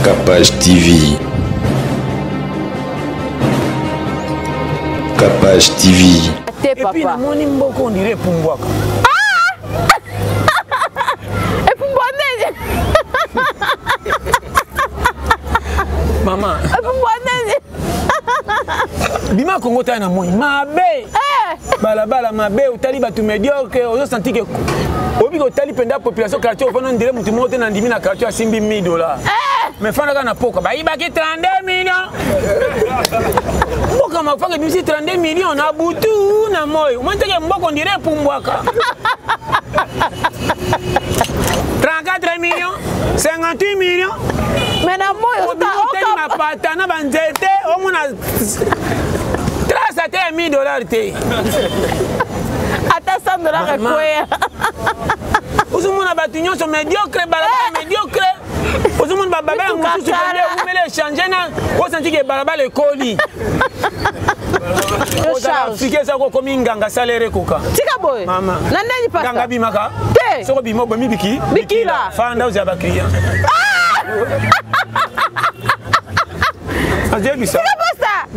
Capage TV. Capage TV. Te papa. Et puis namoni mboko on dirait epumbwaka. Ah! Epumbwa nini? Mama. Epumbwa nini? Bima Congo tala na moi mabe. Eh! Balabala mabe otali bato médiocre ozo sentir que oyebi ke otali mpenza population quartier ofanda ondire motu moko te na ndimi na quartier asimbi 1000 dollars. Eh! Mais fanda kaka na poka bayibaki 32 millions. Mboka mafaka ebimisi 32 millions na butu na moi. Omoni teke mboka ondire epumbwaka. 34 millions, 58 millions. Mais na moi otali mapata na banzete omona trace ata ya 1000 dollars te. Ata 100 dollars ekweya. Ozomona bato nyonso médiocre balabala médiocre. Ozomona bababa mosusu pembe ewumeli echange na osanti ke balabala ekoli. Ozala africain eza kokomi nganga salaire ekoka. Tika boye. Mama. Na ndeni pasta. Nganga bimaka. Te. Soko bima obomi biki. Bikila. Fanda ozala ba client. Ah! Azebisa. Tika pasta.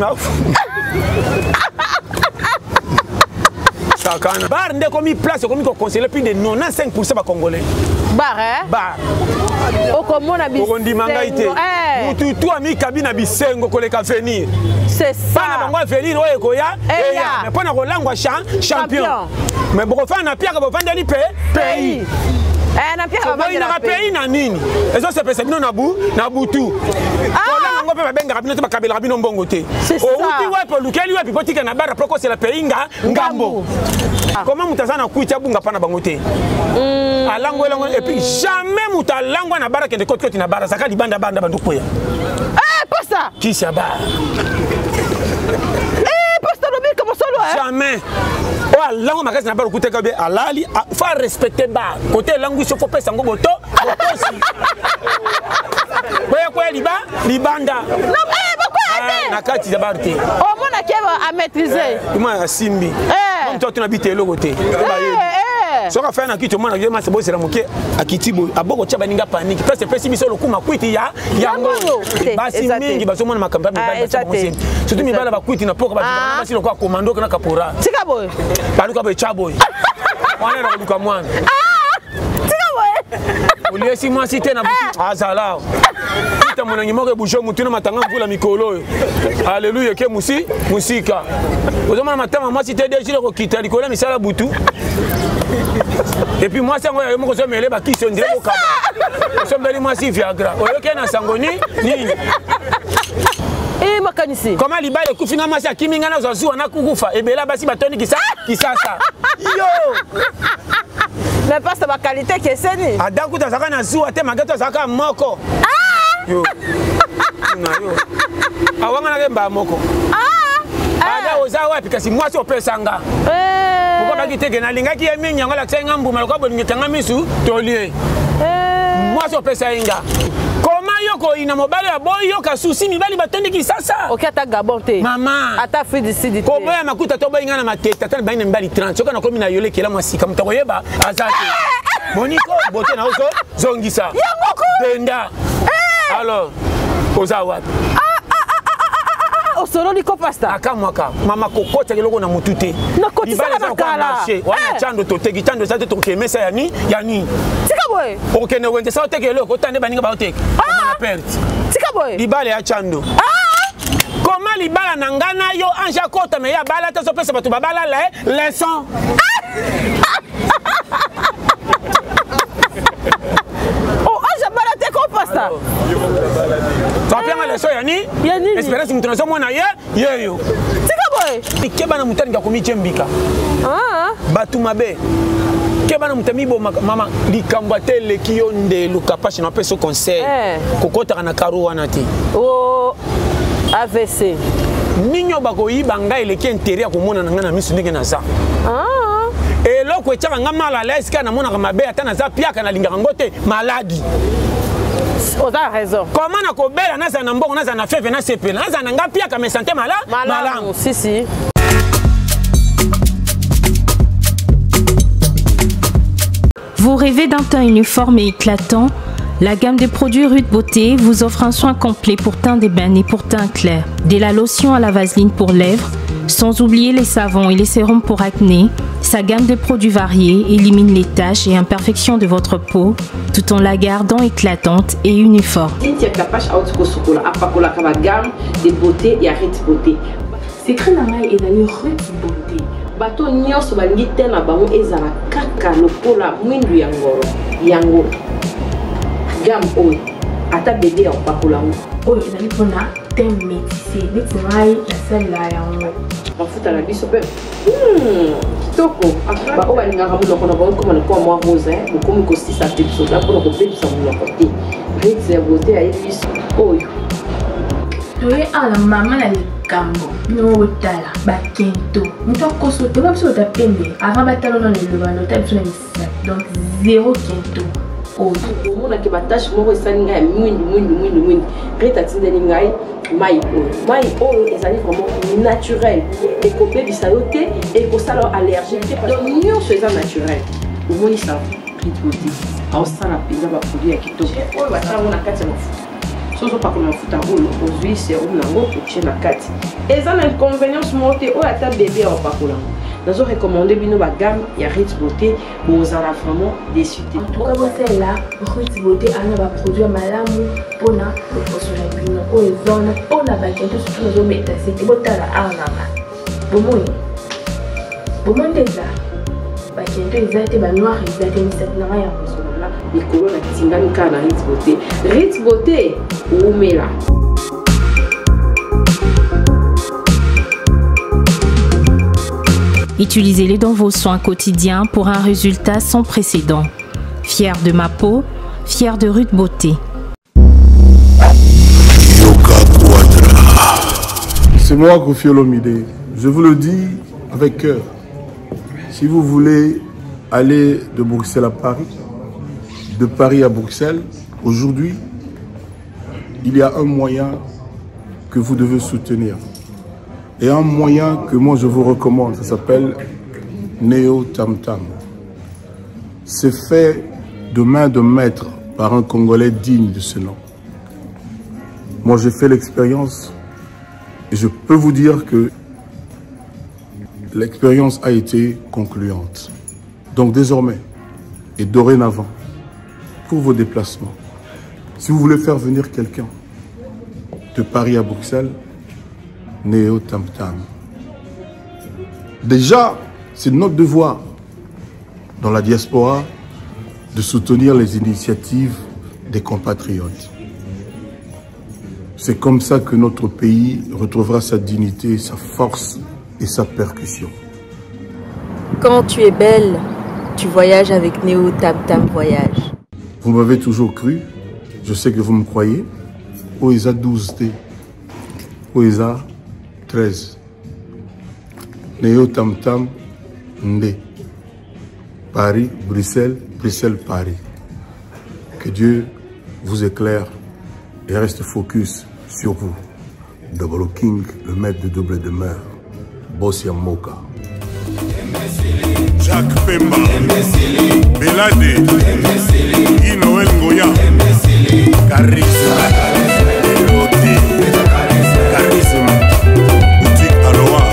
Sakana. Bar nde ekomi place ekomi ko conseiller plus de 95% ba congolais. Bar eh? Bar. Okomona bisengo. Okondima ngai te. Eh. Mutu tu amikabi na bisengo koleka venir. C'est ça. Bana bango avenir oyo ekoya eya. Mais mpo na kolangwa champion. Mais bokofanda na piaka bofandeli pe pays. Eh, na piaka boyinaka pays na nini ezosepesa bino na bu na butu kolanga yango mpe babengaka bino te bakabelaka bino mbongo te outi wapi olukeli wapi botika na bara mpo kosela pays nga ngambo koma moto aza na kwiti abunga mpa na bango te alangwa elango et puis jamais moto alangwa na bara akende kotikoti na bara azalaka libanda banda bando kweya pasta kisi ya bara pasta olobi kama solo jamais oyo alangwa makasi na bara okutaka be alali faut respecter bar kote elangwisi fo pesa yango boto botosi boya kwya liba libanda na kati ya bar te omonaki amaîtrise omona asimbi moto atuna bite eloko te soki afai na kiti omona ye masi bozela moke akiti boye aboko tya baninga paniki place epesi biso lokuma kwiti ya yango basi mingi bazomona makambo ya mibali batya bango zemi surtout mibali bakwiti na poka basi lokola komando na caporal tika boye baluka boye tya boye wana na koluka mwana tika boye oliesi mwasi te na azala kita monangi moko ebouge motu na matanga mvula mikolo oyo aleluya eke musi musika ozomona matama mwasi te dejile kokita likolo ya misala butu epuis mwasi yango yayo moko ozomele bakisi ondire kokaba osombeli mwasi viagra oyoki na sango ni nini Eh, makanisi koma libala ekufi nga mwasi akimi nga nazwa zuwa nakukufa ebela basi batondi kisa kisasa yo mais pasta bakalite ekeseni ada kutu azalaka na zuwa te mageto azalaka moko ah! yo na yo awanganaka mbaa moko ah! ada oza wapi kasi mwasi opesa nga eh. okobaki teke nalingaki ye mingi yango alakisaki nga mbuma lokola bolingi ekanga misu tolie eh. mwasi opesa ye nga koma yo koyina mobali ya boyoka susi mibali batondi kisasa oki ata gabon te mama ata afrique du sud te koboya makuta to boyi nga na matete ata nabangi na mibali 30 soki nakomi na yole ekela mwa sika moto akoyeba aza te moniko bote na ozo zongisa benda alors oza wapi osololi ko pasta akamwaka mama kokotaka eloko na motu te nakotisaka na kala wana cando toteki cando eza te tokokende mesa ya ni ya nini tika boye okokende wenze sa oteka eloko otande baninga baoteka omona perte tika boye libala ya cando koma libala na nga na yo ange akota me ye abala te azopesa bato babala le leçon Oh, ange abala te ko pasta bapianga leçon ya ni Ya nini? espérance moto nazomona ye yeyo tika boye keba na moto alinga komitie mbika Ah. bato mabe keba na moto amibomaka mama likambo ata eleki yo ndelo kapasi na apesa conseil Eh. kokotaka na karo wana te Oh, avc nini oyo bakoyiba ngai eleki interet ya komona na ngai na miso ndenge naza Ah. eloko etiaka ngai mal à l'aise kaka namonaka mabe ata naza piaka nalingaka yango te maladi oza raison koma nakobela nazala na mbongo nazala na feve nasepela nazala na ngai piaka mais sante mala malamu si si Vous rêvez d'un teint uniforme et éclatant? La gamme de produits Ruth Beauté vous offre un soin complet pour teint d'ébène et pour teint clair. Dès la lotion à la vaseline pour lèvres, sans oublier les savons et les sérums pour acné, sa gamme de produits variés élimine les taches et imperfections de votre peau tout en la gardant éclatante et uniforme. Cynthia Kapash auti kosukola apakolaka ba gamme de beauté ya Ritz Beauté. Secret na ngai ezali Ruth Beauté. Bato nyonso balingi te na bango ezala kaka lokola mwindu ya ngolo yango gamme oyo ata bebe ya kopakola yango. Oyo ezali mpona teint métissé neti ngai nasalela yango. Mafuta na biso mpe kitoko. Baoyo balingaka monoko na bango ekoma lokola mwa rose, bokomi kosisa mpe biso mpona kobebisa monoko te. Ritz ya Beauté ayebi biso oyo. Toye awa na mama na likambo bino botala bakento moto akoso te biso bota pembe avant batala nano eloba nota biso na misapi donc zero kento oyo. Omonaki batache moko esali ngai ya mwindu mwindu mwindu mwindu. Rita atindeli ngai mai oyo. Mai oyo ezali vraiment naturel, ekobebisa yo te, ekosala yo allergie te, donc nyonso eza naturel. Omoni sa Rit Beauté aosala mpenza baproduit ya kitoko oyo batia yango na kati ya mafuta. So ozopakola mafuta oyo, ozwi sérum nango otie na kati, eza na inconvénience moko te. Oyo ata bebe ya opakola yango. Nazo recommander bino bagamme ya Rit Beauté, bozala vraiment déçu te. En tout cas bosalela Ruth Beauté, ana baproduit ya malamu mpona loposo na bino. Oyo eza wana mpona bakento surtout nazobeta sete. Botala awa nanga, bomoni bomoni nde eza bakento eza te, banoir eza te, misapi nanga yango. Likolo natingami kaka na Rit Beauté. Rit Beauté umela. Utilisez-les dans vos soins quotidiens pour un résultat sans précédent. Fier de ma peau, fier de Ruth Beauté. C'est moi, Koffi Olomide. Je vous le dis avec cœur. Si vous voulez aller de Bruxelles à Paris, de Paris à Bruxelles, aujourd'hui, il y a un moyen que vous devez soutenir. Et un moyen que moi je vous recommande, ça s'appelle Neo Tam Tam. C'est fait de main de maître par un Congolais digne de ce nom. Moi j'ai fait l'expérience et je peux vous dire que l'expérience a été concluante. Donc désormais et dorénavant, pour vos déplacements, si vous voulez faire venir quelqu'un de Paris à Bruxelles, Neo Tam Tam. Déjà, c'est notre devoir dans la diaspora de soutenir les initiatives des compatriotes. C'est comme ça que notre pays retrouvera sa dignité, sa force et sa percussion. Quand tu es belle, tu voyages avec Neo Tam Tam Voyage. Vous m'avez toujours cru, je sais que vous me croyez. Oeza 12T, Oeza 13. Neo Tam Tam Ndé. Paris, Bruxelles, Bruxelles, Paris. Que Dieu vous éclaire et reste focus sur vous. Double King, le maître de double demeure. Bossia Moka. Jacques Pemba, Belade, Guy Noël Ngoya, Charisme, Elote, Charisme, Boutique Aloha,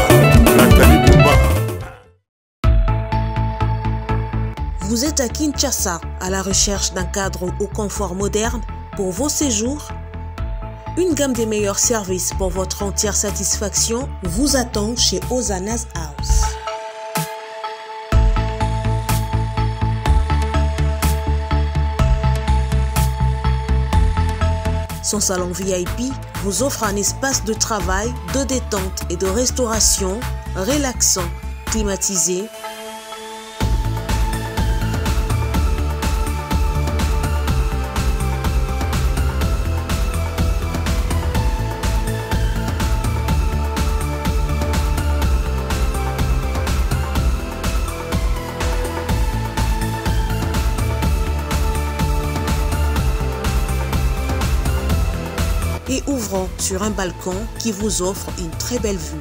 Nathalie Bouba. Vous êtes à Kinshasa, à la recherche d'un cadre au confort moderne pour vos séjours? Une gamme des meilleurs services pour votre entière satisfaction vous attend chez Ozana's House. Son salon VIP vous offre un espace de travail, de détente et de restauration relaxant, climatisé, et ouvrant sur un balcon qui vous offre une très belle vue.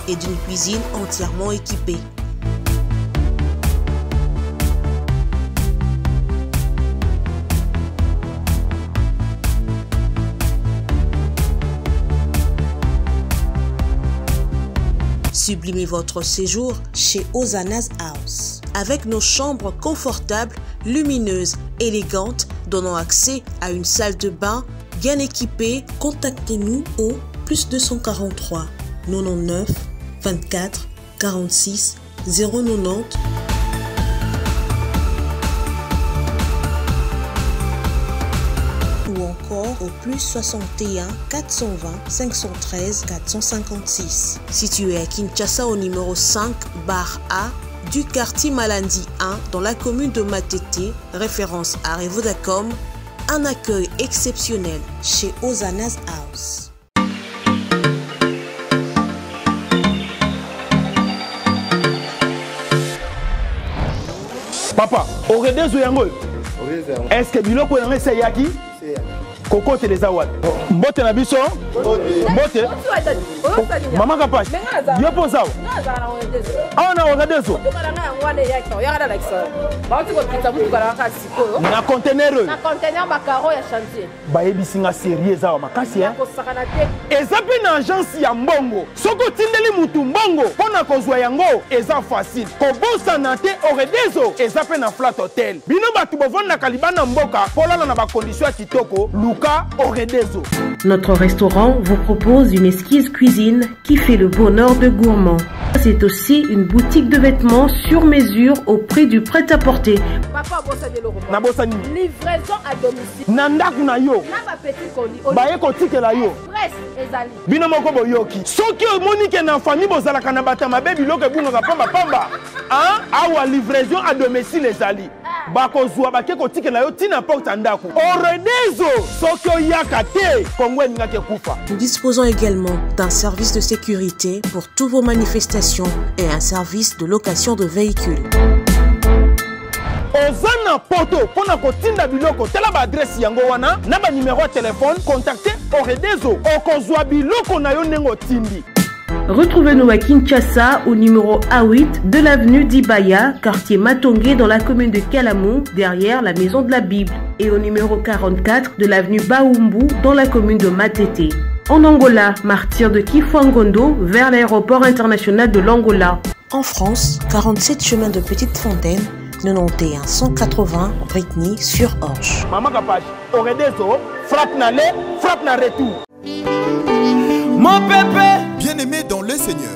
Et d'une cuisine entièrement équipée. Sublimez votre séjour chez Ozana's House. Avec nos chambres confortables, lumineuses, élégantes, donnant accès à une salle de bain bien équipée, contactez-nous au plus 243 99 24 46 090 ou encore au plus 61 420 513 456. Situé à Kinshasa au numéro 5 bar A du quartier Malandi 1 dans la commune de Matete, référence à Revodacom, un accueil exceptionnel chez Ozana's House. Papa, oredezo yango oyo est-ce que biloko yango esi eyaki kokotela eza wapi mbote na biso mbote mama kapash yo mpo ozawa awa na oredezo na contener oyo bayebisi nga serie eza wa makasi hein? Eza mpe na agence ya mbongo soki otindeli mutu mbongo mpo na kozwa yango eza facile kobosana te oredezo eza mpe na flat hotel bino bato bovandaka libanda mboka polala na bakondisio ya kitoko luka oredezo. Notre restaurant vous propose une exquise cuisine qui fait le bonheur de gourmands. C'est aussi une boutique de vêtements sur mesure au prix du prêt-à-porter. Papa obosani eloko moko. Nabosani. Livraison à domicile. Na ndako na yo. Na ba petit colis. Baye kotikela yo. Express ezali. Bino moko boyoki. Soki omoni ke na famille bozalaka na bato ya mabe biloko ebungaka pamba pamba. Hein? Awa livraison à domicile ezali. Bakozwa bake kotikela yo tina porte ya ndako. Oredezo soki oyaka te Congo elingaki ekufa. Nous disposons également d'un service de sécurité pour toutes vos manifestations et un service de location de véhicules. Oza na poto mpo na kotinda biloko tala ba adresse yango wana na ba numero ya telefone contacte Oredezo okozwa biloko na yo ndenge otindi. Retrouvez-nous à Kinshasa au numéro A8 de l'avenue d'Ibaya, quartier Matongé dans la commune de Kalamu, derrière la maison de la Bible, et au numéro 44 de l'avenue Baumbu dans la commune de Matete. En Angola, martyr de Kifuangondo vers l'aéroport international de l'Angola. En France, 47 chemin de Petite Fontaine, 91 180 Brittany sur Orge. Maman Kapash, Oredezo, frappe na aller, frappe na retour. Mon pépé. Bien-aimé dans le Seigneur,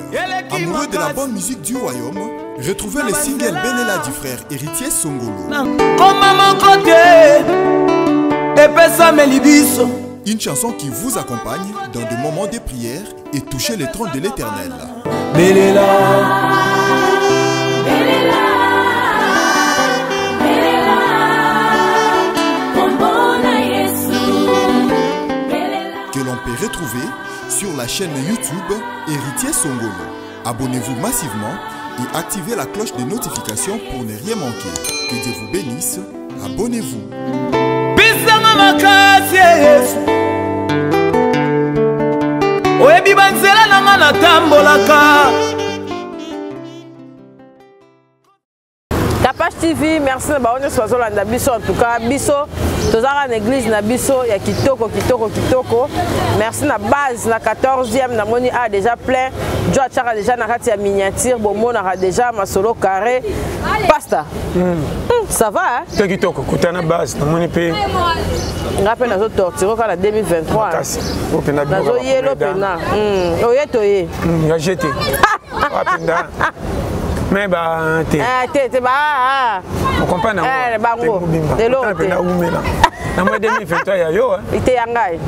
amoureux de la bonne musique du royaume, retrouvez le single Belela du frère héritier Songolo. Une chanson qui vous accompagne dans des moments de prière et toucher le trône de l'Éternel. Belela. Que l'on peut retrouver sur la chaîne YouTube Héritier Songolo. Abonnez-vous massivement et activez la cloche de notification pour ne rien manquer. Que Dieu vous bénisse. Abonnez-vous. Oyebi banzela na nga natambolaka. Kapash TV, merci na bango nyonso bazolanda biso. En tout cas, biso tozalaka na église na biso ya kitoko kitoko kitoko. Merci na base na 14e namoni a déjà plein. Jo atiaka déjà na kati ya miniature, bomonaka déjà masolo carré. Pasta. Ça va hein? Te kitoko kutana base namoni pe nga mpe nazo torture kaka na 2023. Makasi. Oyo mpenza biloko Nazo yelo ya mpenza. Oye toye. Ya jete. Wapenda. Mais ba te. Ah, te te ba. Ah. On comprend na. Eh bango. Lelo te. Penda umela. Na moi 2023 ya yo hein. Ite ya ngai.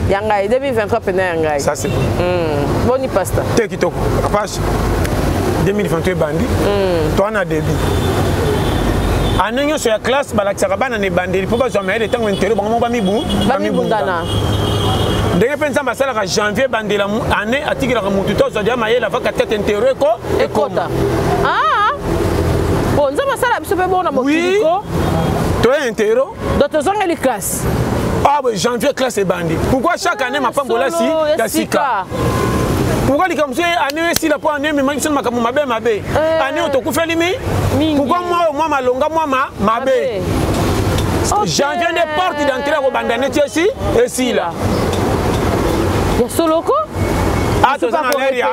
Ya ngai 2023 pena ya ngai. Ça c'est bon. Boni pasta. Te kitoko. Apache 2023 bandi. Toi na début. Année nyonso ya classe balakisaka bana na ebandeli mpo bazwa mayele ntango intelo bango moko bamibundana. Ndenge mpe Nzambe asalaka janvier bandela année atikelaka motu to azwa dia mayele ava katikati intero eko ekota. Ah! Bon, Nzambe asala biso mpe bongo na mokili ko. Toye intero. Donc tozongeli classe. Ah oui, janvier classe ebandi. Pourquoi chaque année mapambola si ya sika? Pourquoi likambo mosusu année esila mpo année ememaki biso na makambo mabe mabe? Année oyo tokufeli mi? Pourquoi mwa oyo mwa malonga mwa mabe? Janvier nde porte d'entrée ya kobanda neti esi esila. Ya soloko? Ah, toza na l'heure ya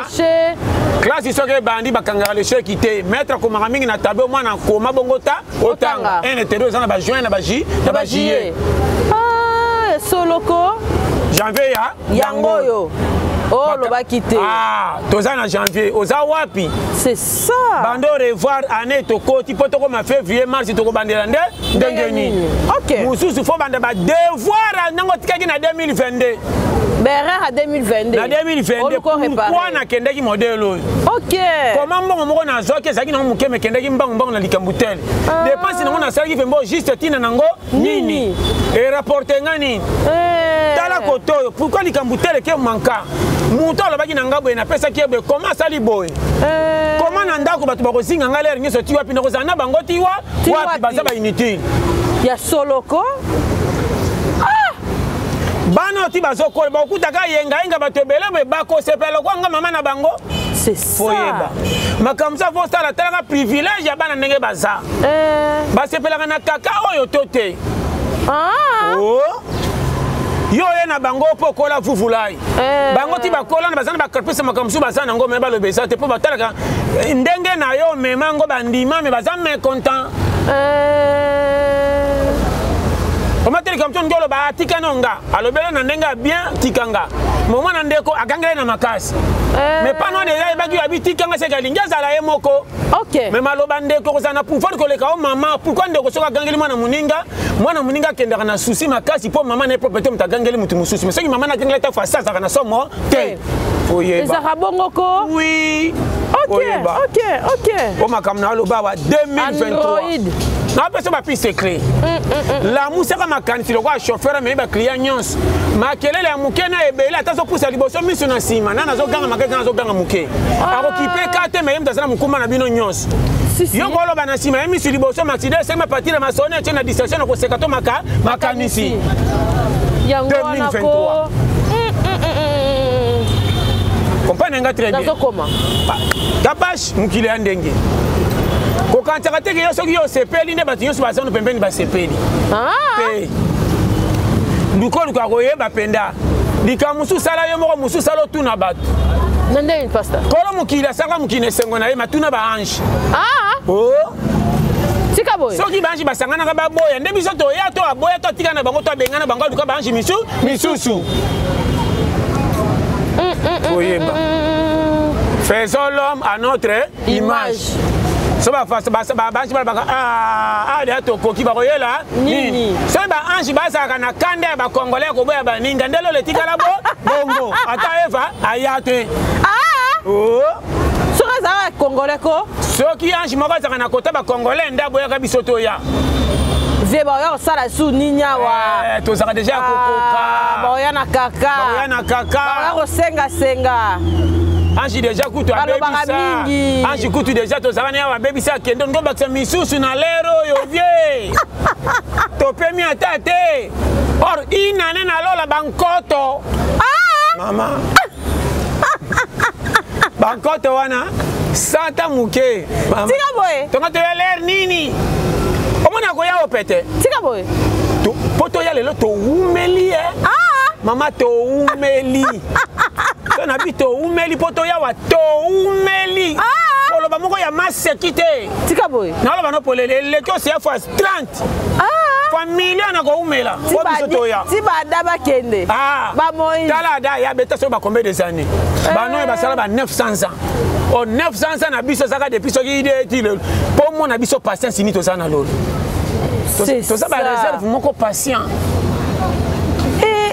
Classe soki ebandi bakangaka lecheki te. Maître akomaka mingi na tableau mwana akoma bongo ta otanga. Un et deux eza na ba juin na ba ju na ba juillet. Ah, soloko. Janvier ya yango oyo. Oh, olobaki te. Ah, toza na janvier. Oza wapi? C'est ça. Bando revoir année tokoti po tokoma février mars tokobandela nde ndenge nini. OK. Mosusu fo banda ba devoir ndenge otikaki na 2022. Berere ya 2022. Na 2022 pourquoi nakendaki modèle oyo? OK. Comment mbongo moko nazwaki ezalaki nango moke mekendaki mbangu mbangu na likambo tel. Ah. Dépense nango nasalaki mpe juste ntina nango nini? Erapporte nga nini? Eh. Tala koto oyo pourquoi likambo tel eke manka? Moto alobaki na nga boye napesaki ye boye comment asali boye? Eh. Comment na ndako bato bakozinga nga lere nyonso ti wapi nakozala na bango ti wa wapi baza ba inutile. Ya soloko. Bana oyo ti bazokola bakokutaka yengayenga bato ebele boye bakosepela lokola nga mama na bango. Foyeba makambo mosusu afosala talaka privilège ya bana ndenge baza eh. Basepelaka na kaka oyo to te. Ah. Oh. Yo oye na bango mpo okola vuvulai eh. Bango ti bakola na baza na bakarpesa makambo mosusu baza nango me baloba eza te mpo batalaka eh, ndenge na yo omema yango bandima me baza mécontent eh. Omatelika moto ngi oloba atika no nga alobela na ndenge ya bien tika nga mo mwana ndeko akangeli na makasi eh. Mais pano wana eza yebaki abi tika nga seke alingi azala ye moko. Okay. Mais maloba ndeko kozala na pouvoir koleka o mama pourquoi ndeko soki agangeli mwana moninga mwana moninga akendaka na souci makasi mpo mama na ye propre te moto agangeli moto mosusu mais soki mama na agangeli ata fasi azalaka na somo te oyeba ezalaka bongo ko oui. Ok. Oyeba. Ok. O makambo na aloba awa 2023 Android. Napesa bapi secret lamusaka makanisi lokola chauffeur amemi baclient nyonso makelele ya moke na ebele ata azopusa liboso miso na nsima nani azoganga makasi nani azoganga moke akokipe ka te me ye moto aza na mokumba na bino nyonso yo koloba na nsima ye miso liboso maxide esengima patire masone etie na distraction na koseka to maka makanisi yango wana ko 2023 comprendre nga très bien nazokoma kapash mokili ya ndenge kokanisaka te ke yo soki yo osepeli nde bato nyonso baza no pembeni basepeli te luka oluka koyeba mpenza likambo mosusu sala yo moko mosusu sala otuna bato na ndenge pasteur kolo mokili asaka mokili na esengo na ye matuna baange ah. Oh. Tika boye soki baange basanganaka baboya nde biso toya to aboya to atika na bango to abengana bango aluka baange misu misusu koyeba faisons l'homme à notre image so baange balobaka adeya tokoki bakoyela nini soki baange bazalaka na kanda ya bakongolais ya koboya baninga nde lolo etikala bo bongo ata eva aya te Oh. Soki azalaka congolais ko soki ange moko azalaka na kota bakongolais nde aboyaka biso toya vie baoya kosala su nini awa Eh, tozalaka deja ya kokoka baoya na kaka baoya na kaka baoya kosengasenga ange deja kutu Balobaka abebisa mingi. ange kutu deja tozalaka na ye awa abebisa akende ngo bakisa misusu na lero oyo vie topemi ata te or inane na lola bankoto mama bankoto wana santa moke Mama. Tika boye. Tonga toya lere nini omona koya opete tika boye mpo toya lelo towumeli e mama towumeli to na bi towumeli mpo toya wa towumeli koloba moko ya maseki te tika boye naloba no polele eleki oseya fois 30 fois million na kowumela mpo biso toya ti bada bakende Ah. bamoïse tala ada ya beta soki ba combien des années bano oyo basala ba 900 ans o 900 ans na biso ezalaka depuis soki ide ti lelo mpo omona biso patience nini toza na lolo C'est toza ça. bareserve moko patient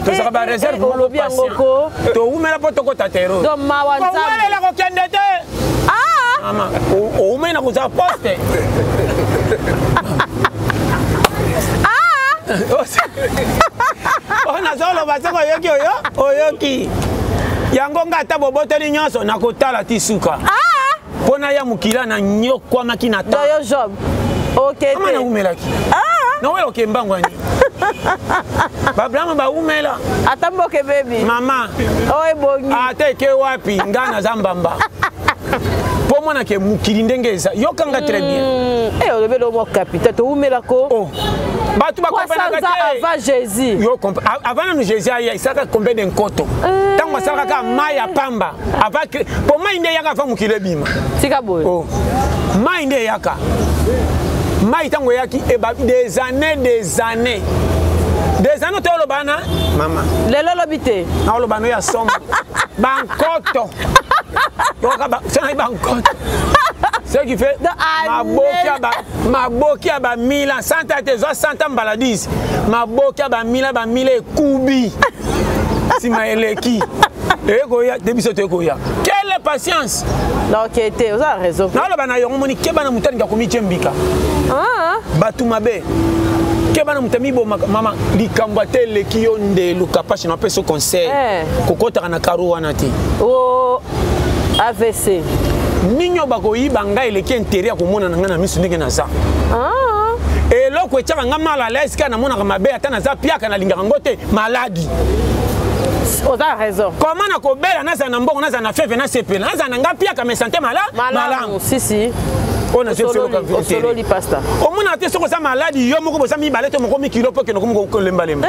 tozalaka bareserve moko olobi yango patient ko towumela mpo tokota tero Donc, mawa Nzambe. kowelela kokende te mama owumeli na kozala poste oyo nazoloba soki oyoki oyo oyoki yango nga ata boboteli nyonso nakotala ti suka mpo naya mokila na nyokwamaki na Donc, yo job ok ama te nawumelaki nawela oke mbango ya nini babrahama bawumela ata mboka ebebi mama oyo ebongi ata eke wapi nga naza mbamba. Mpo omona ke mokili ndenge eza, yokanga très bien. Eh, olobeli omo capital, towumelako. Oh. Bato bakompanaka te. Avant Jésus. Yo avant nanu Jésus aya, esalaka combien de nkoto? Ntango asalaka kaka mai ya pamba avant, po mai nde eyaka avant mokili ebima. Tika boye. Oh. Mai nde eyaka. Mai ntango eyaki eba des années, des années. Des années toyoloba na mama. Lelo lobi te. Naoloba no ya somo. Bankoto. Soki bankoto. Ce qui fait maboki ya bamila santa te, zwa santa mbala 10, maboki ya bamila bamila ekubi nsima eleki ekoya te, biso toyekoya. Quelle patience! Ok te, oza na raison. Naloba na yango, moni, keba na moto alinga komitie mbika. Bato mabe, keba na moto amibomaka. Mama, likambo ate eleki yo ndelu kapasi na apesa conseil, kokotaka na karo wana te. Oh, AVC. Nini oyo bakoyiba ngai eleki intérêt ya komona na ngai na miso ndenge naza. Eloko etiaka ngai mal à l'aise kaka namonaka mabe, ata naza piaka, nalingaka yango te, maladi. Oza raison. Koma na kobela, nazala na mbongo, nazala na feve, nasepela, nazala na ngai piaka, mais sante malamu. Si si. Oyo nazwi. Osololi, pasta. Omona te, soki oza maladi yo moko, boza mibale to moko mikilo mpo okende komi kolembalemba.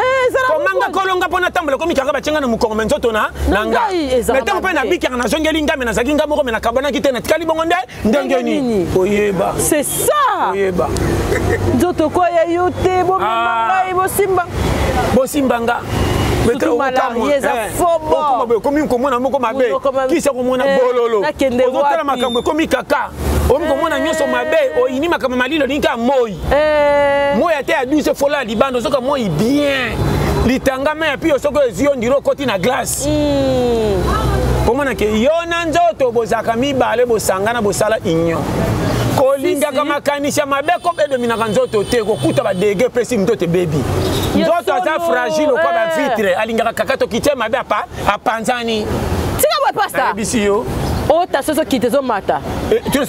Komanga kolonga mpo natambola komi kaka batianga na mokongo, me nzoto na nga. Me ntango mpe nabikaka, nazongeli nga, me nazalaki nga moko, me nakabanaki te, natikali bongo nde ndenge nini oyeba. C'est ça. Oyeba. Nzoto koya yo te, bomema ngai, bosimba. Bosimba nga. Okomi komona moko mabe, kisi komona bololo, ozotala makambo ekomi kaka, okomi komona nyonso mabe, oyini makambo malilo, olingi kaka moi moi ate ya douce fola ya libanda, ozoka moi bien litangama ya pio, soki ezwi yo ndiro okoti na glace. Komona ke yo na nzoto bozalaka mibale, bosangana, bosala union. Kolingaka makanisi ya mabe ko edominaka nzoto te, kokuta badege epesi nzoto ebebi. Nzoto aza fragile lokwa bavitre, alingaka kaka tokitie mabe, apanzani. Tika boye, pasta. Nayebisi yo. Ota soso kite ezomata.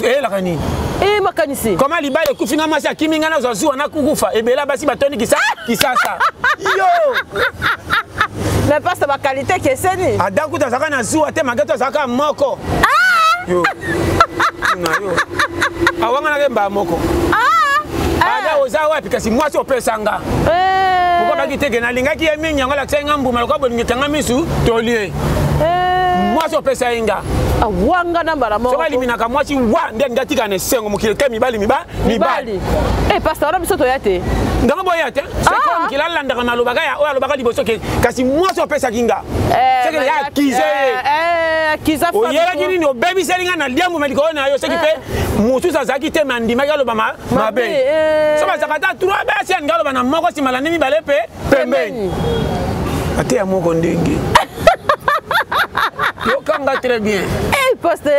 Eyelaka nini? E makanisi. Koma libala ekufi nga, mwasi akimi nga, nazwa zuwa, nakukufa. Ebele basi batondi kisasa yo. Mais pasta, baqualité ekeseni. Adam kuta azalaka na zuwa te, malgré to azalaka moko. Yo na yo awanganaka mbaa moko. Ada oza wapi? Kasi mwasi opesa nga pourquoi baki teke nalingaki ye mingi, yango alakisaki nga mbuma lokola bolingo ekanga misu, tolie mwasi opesa ye nga. Awanga na mbala moko. Soki aliminaka mwasi wa nde alingi atika na esengo mokili te, mibali mibali. Eh, pasta, wana biso toya te. Ndenge boya te, c'est mokili alandaka malobaka ya oyo alobaka liboso ke kasi mwasi opesaki nga, seke ya akize ye, oyelaki nini, obebiseli nga na liambo ma likolo na yo. Soki mpe mosusu azalaki te, me andimaki aloba mabe, so bazalaka ata trois basi, alingi aloba na moko, nsima landi mibale mpe pembeni, ateya moko ndenge. Yokanga très bien. Poste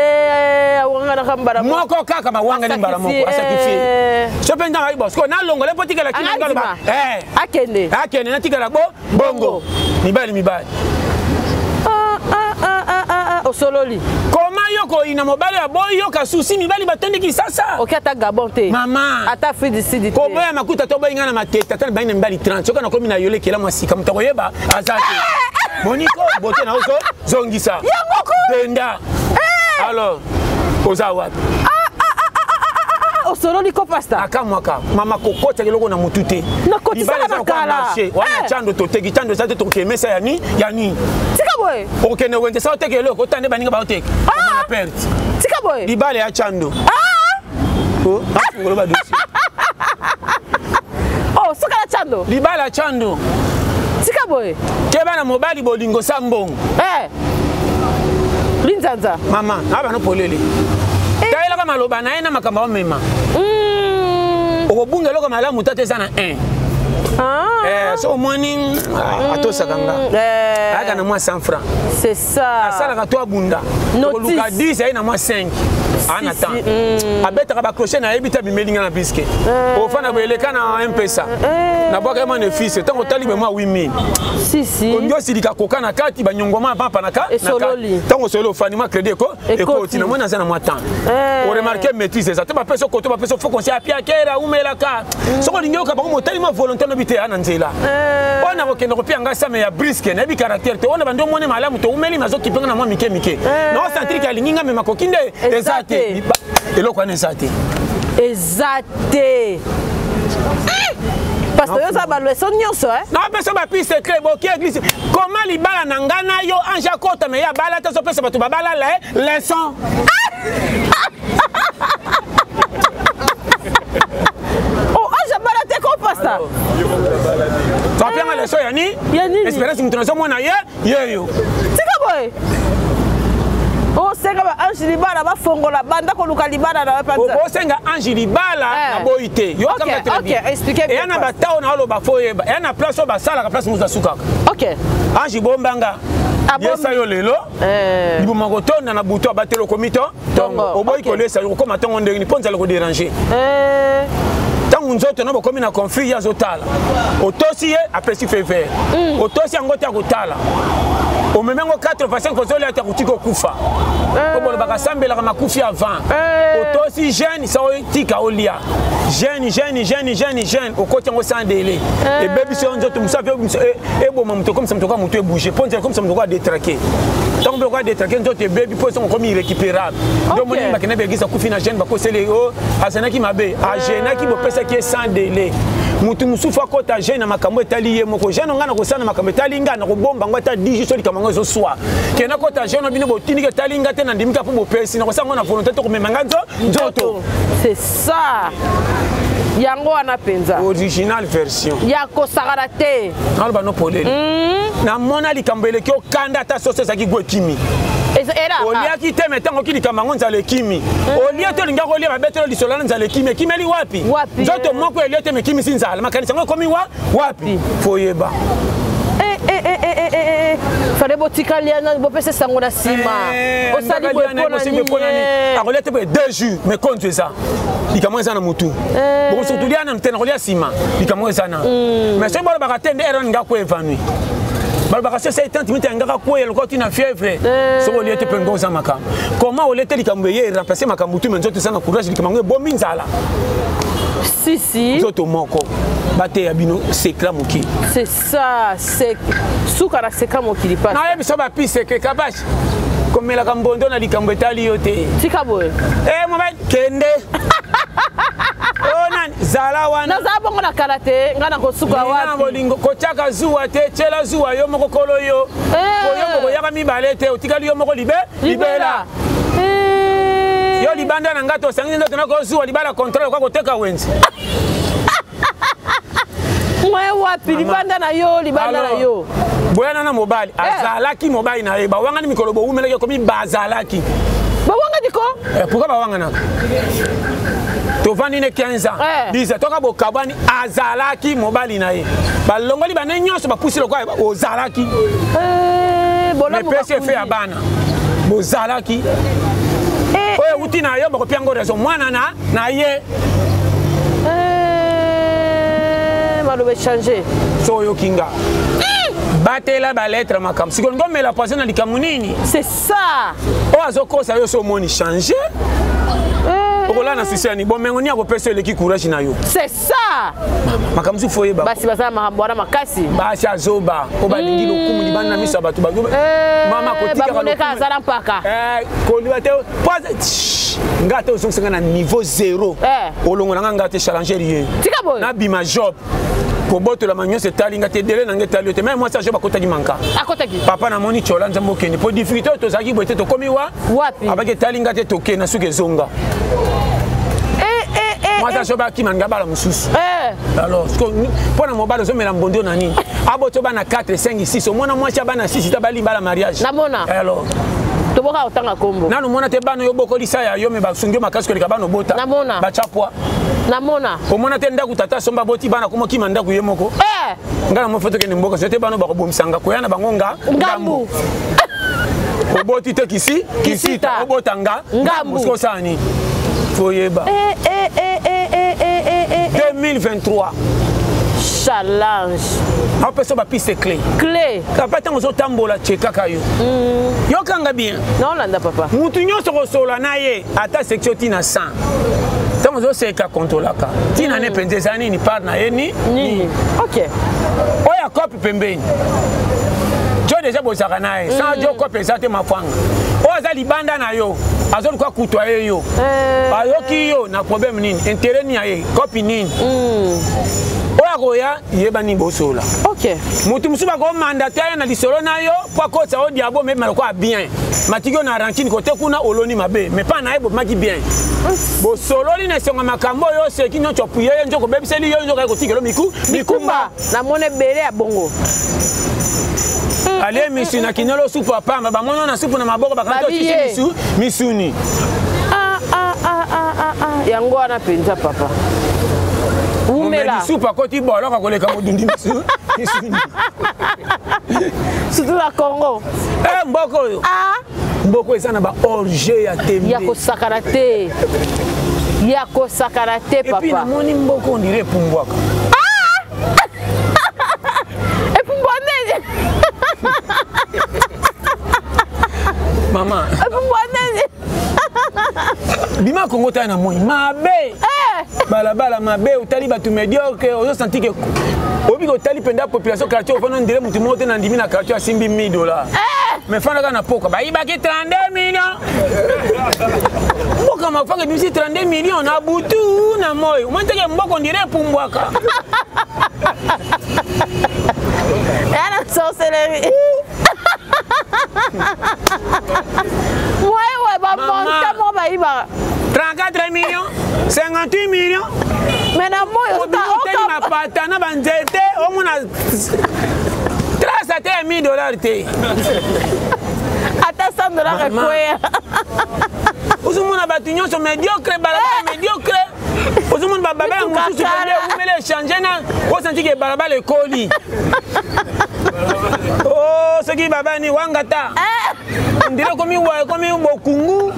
awanganaka mbala moko kaka, bawangani mbala moko, asacrifie. So mpe ndanga bo sikoyo nalongola mpo tikala kina nga aloba. Akende. Akende, natikala bo bongo mibali mibali. Osololi. Koma yo koyina mobali ya boyoka susi, mibali batondi kisasa. Oki ata Gabon te. Mama. Ata Afrique du Sud te. Koboya makuta to boyi nga na matete, ata bayi na mibali 30, soki nakomi na yole kela mwa sika, moto akoyeba aza te. Moniko bote na ozo zongisa. Yango denda. Alors oza wapi? Osololi ko, pasta. Akamwaka mama, kokotaka eloko na motu te. Nakotisaka na kala. Wana cando toteki, cando eza te, tokokemesa ya ni ya nini. Tika boye. Okokende wenze sa oteka eloko, otande baninga baoteka, omona perte. Tika boye. Libala ya cando, afungolo badossier. Oh, soka na cando. Libala ya cando. Tika boye. Keba na mobali bolingo sa mbongo. Linzanza. Mama na bano polele, tayelaka maloba na ye na makambo aomema, okobunga eloko malamu tata eza na 1. So omoni atosaka nga, ayaka na mwa 100 franc. C'est ça. Asalaka to abunda, koluka 10, aye na mwa 5, ana temps abetaka bacroche, nayebi te, abimeli nga na biske, ofanda boye, eleka na mpesa, nabwaka ye mwana efise, ntango otali be mwa 8000, olingi osilika koka na kati banyongoma pampa na ntango osoli, ofandi mwa crédit ekoti, namoni aza na mwa temps, oremarke maîtrise eza te, bapesa koto, bapesa fo conseil, apiakera umelaka. Soki olingi oyoka bango, motali mwa volonté lobi te, ya na nzela oyo nakokende kopia ngai same ya briske, nayebi caractère te, oyo na bandi omoni malamu, toumeli, nazokipe nga na mwa mike mike, naosentir ke alingi nga, me makoki nde eza te. te eloko wana eza te. Eza te. Pasteur, yo oza baleçon nyonso. Napesa bapiste clé. Boki église, comment libala na nga na yo, ange akota, me ye abala te, azopesa bato babala le leçon. Oh, ange abala te ko, pasteur? Bapianga leçon ya nini? Espérance, moto nazomona ye yeyo. Tika boye, osenga ba ange libala, bafongola, banda koluka libala na yo. Osenga ange libala, naboyi te. Eya na batao na oloba, fo oyeba, eya na place oyo basalaka, place mosusu asukaka. Ange bombanga, yesa yo lelo liboma kotonda na butu, abateli, okomi to ntongo, oboyi kolesa yo, kokoma ntongo ndenge nini mpo nzala kodéranger? Ntango nzoto na bokomi na conflit, ye azotala, otosi ye, apesi feu vert. Otosi yango te, akotala, omemi yango 4 fois 5, ozolia te, akotika, okufa. Po bolobaka asambelaka makufi avant. Otosi jeûne sa, otika, olia, jeûne, jeûne, jeûne, jeûne, jeûne, okoti yango sans délai, ebebisi yo nzoto. Mosu ape eboma moto, ekomisa moto kaka moto ebouge, mpo nzela ekomisa moto kaka détraqué. Ntango mpe okoka détraqué, nzoto ebebi, mpo esongo okomi irrécupérable. Nde omoni bakende baeglise, akufi na jeûne, bakoseli o azanaki mabe, agenaki, bopesaki ye sans délai. Motu mosusu akɔta jeûne na makambo etali ye moko. Jeûne ngai nakosala na makambo etali ngai, nakobomba yango ata 10 jours. Likambo yango ezoswa, ke nakɔta jeûne, bino botindiki, etali ngai te, nandimika mpo bopesi, nakosala yango na volonté to komema ngai nzoto. C'est ça, yango wana mpenza. Original version. Ya kosakana te. Naloba no polele, namona likambo eleki okanda, ata soso ezalaki gwo, ekimi. Oliaki te, me ntango oki likambo yango, nzala ekimi. Olie te, olingaki olia, babetelo lisolo wana, nzala ekimi. Ekimeli wapi? Nzoto moko elie te, mekimisi nzala. Makanisi yango ekomi wa wapi? Fo oyeba. Fale botika lia nani, bopesa sango na nsima. Osali boye mpona nini? Akolia te boye 2 jours, mais konzo eza likambo eza na motu. Bokosoki tolia nanu te, nakolia nsima. Likambo eza na, mais soki balobaka te nde ere nga ko évanouir, balobaka so esali 30 minutes, yangaka kweya lokola tina fièvre. Soki olie te mpe ngo oza makambo. Comment olie te, likambo eye eremplace makambo tu, me nzoto eza na courage, likambo yango ebomi nzala. Si si. Nzoto moko bateya bino secret mokili. C'est ça, c'est suka na secret mokili pa. Nayebi so bapise ke kabashi komelaka mbondo na likambo etali yo te. Tika boye. Mobali kende o nani, zala wana. Nazala bongo na kala te, ngai nakosuka wapi? Bolingo kotiaka zuwa te, tiela zuwa yo moko, kolo yo oyo bokoyaka mibale te, otikali yo moko libe libela. Yo libanda na ngai, tosangisi nzoto, nakozuwa libala, contrôle kwa koteka wenze. Mwe wapi libanda na yo, libanda na yo. Boyana na mobali, azalaki mobali na ye, bawangani mikolo, bowumelaki, ekomi bazalaki. Bawangani ko? Pourquoi bawanganaka? Tovandi ne 15 ans, 10 ans, toka bokabwani, azalaki mobali na ye, balongoli bane nyonso, bapusi lokola ozalaki, mepesi efe ya bana, bozalaki oyo euti na yo, bakopia yango raison, mwana na ye. Maloba échange. So oyoki nga, batela balettre, makambo sikoyo olingi omela poison na likambo nini? C'est ça. Oyo azokosa yo, so omoni change, okolala na susi yani bomengo nini akopesa yo eleki courage na yo. C'est ça. Makambo mosusu fo oyeba. Basi baza na makambo wana makasi. Basi azoba oyo balingi lokumu libanda na miso ya bato. Mama kotika azala mpaka. Koliba te nga te, ozongisanga na niveau zéro, olongola nga, nga te, challenger ye. Tika boye. Nabima job, kobotolama nyonso etali nga te, dele na nga etali yo te. Me mwasi ya job akotaki manka. Akotaki. Papa, namoni tyola nzambe, okende po difficulté oyo tozalaki boye te, tokomi wa wapi? Abaki etali nga te, tokende na suki ezonga. Mwasi ya job akima nga bala mosusu. Alors mpo na mobali ozomela mbondo na nini? Aboti bana 4, 5, 6, omona mwasi ya bana 6 ta bali bala mariage. Namona. Alors toboka kotanga kombo. Nanu mona te bana yo bokolisa ya yo, me basungi yo makasi koleka bana obota. Namona. Batya poi. Namona. Omona te ndako tata asomba, boti bana komokima ndako ye moko. Ngai na mofo tokende mboka so te, bana bakobomisanga koya na bango nga. Ngambu. Oboti te kisi kisita, obota nga ngambu. Soki osala nini, foyeba. 2023. Challenge. Apesa bapiste clé. Clé. Papa, ntango ozotambola, chekaka yo, yokanga bien. Naolanda, papa. Mutu nyonso kosola na ye, ata section ntina 100, ntango ozoseka, kontrolaka ntina ne mpenza eza nini, part na ye ni nini. Ok. Oyo akope pembeni jo, deja bozalaka na ye sans jo, kope eza te, mafwanga. Oyo aza libanda na yo azoluka kutwa ye yo eh. Ayoki yo na problème nini, intérêt nini ya ye, kopi nini. Oyo akoya yeba nini bosola. Motu mosusu bakomanda te aya na lisolo na yo mpo akotisa yo diabo mebima lokola bien matiki yo na rankine kote kuna oloni mabe me mpa na ye bobimaki bien bosololi na esonga makambo oyo oseki nyonso opuye ye nzoko obebiseli yo nzoka ye kotikelo miku mikumba. Namoni ebele ya bongo. Alie misu na kinolo supu ya pamba, bamoni na supu na maboko, bakangi Babi osisi ye. misu misuni. Ah, ah, ah, ah, ah, ah. Yango wana mpenza papa wumela. Momeli supu akoti boloko koleka modundi misu misuni. Surtout na Congo. Eh, mboka oyo. Ah. Mboka eza na baorge ya tembe. Ya kosakana te, ya kosakana te. Epuis papa namoni mboka ondire epumbwaka. Epumbwa nini? Mama. Epumbwa nini? Bima Kongo tala na moi mabe, balabala mabe, otali bato médiocre, ozosanti ke oyebi ke otali mpenza population quartier ofanda ndele motu moko te na ndimi na quartier asimbi 1000 dollar, mais fandaka na poka bayibaki 32 millions. Mboka mafaka ebimisi 32 millions na butu na moi, omoni teke mboka ondire epumbwaka. Eya na sorcellerie wewe, bamonta moko bayibaka. 34 millions, 58 millions. Mais na moi otali mapata na banzete, omona trace ate ya 1000 dollar te. Ata 100 dollar ekweya. Ozomona bato nyonso médiocre, balabala médiocre, ozomona bababala mosusu pende ewumeli echange na osanti ke balabala ekoli. O soki babani wanga ta ondire ekomi wa ekomi bokungu,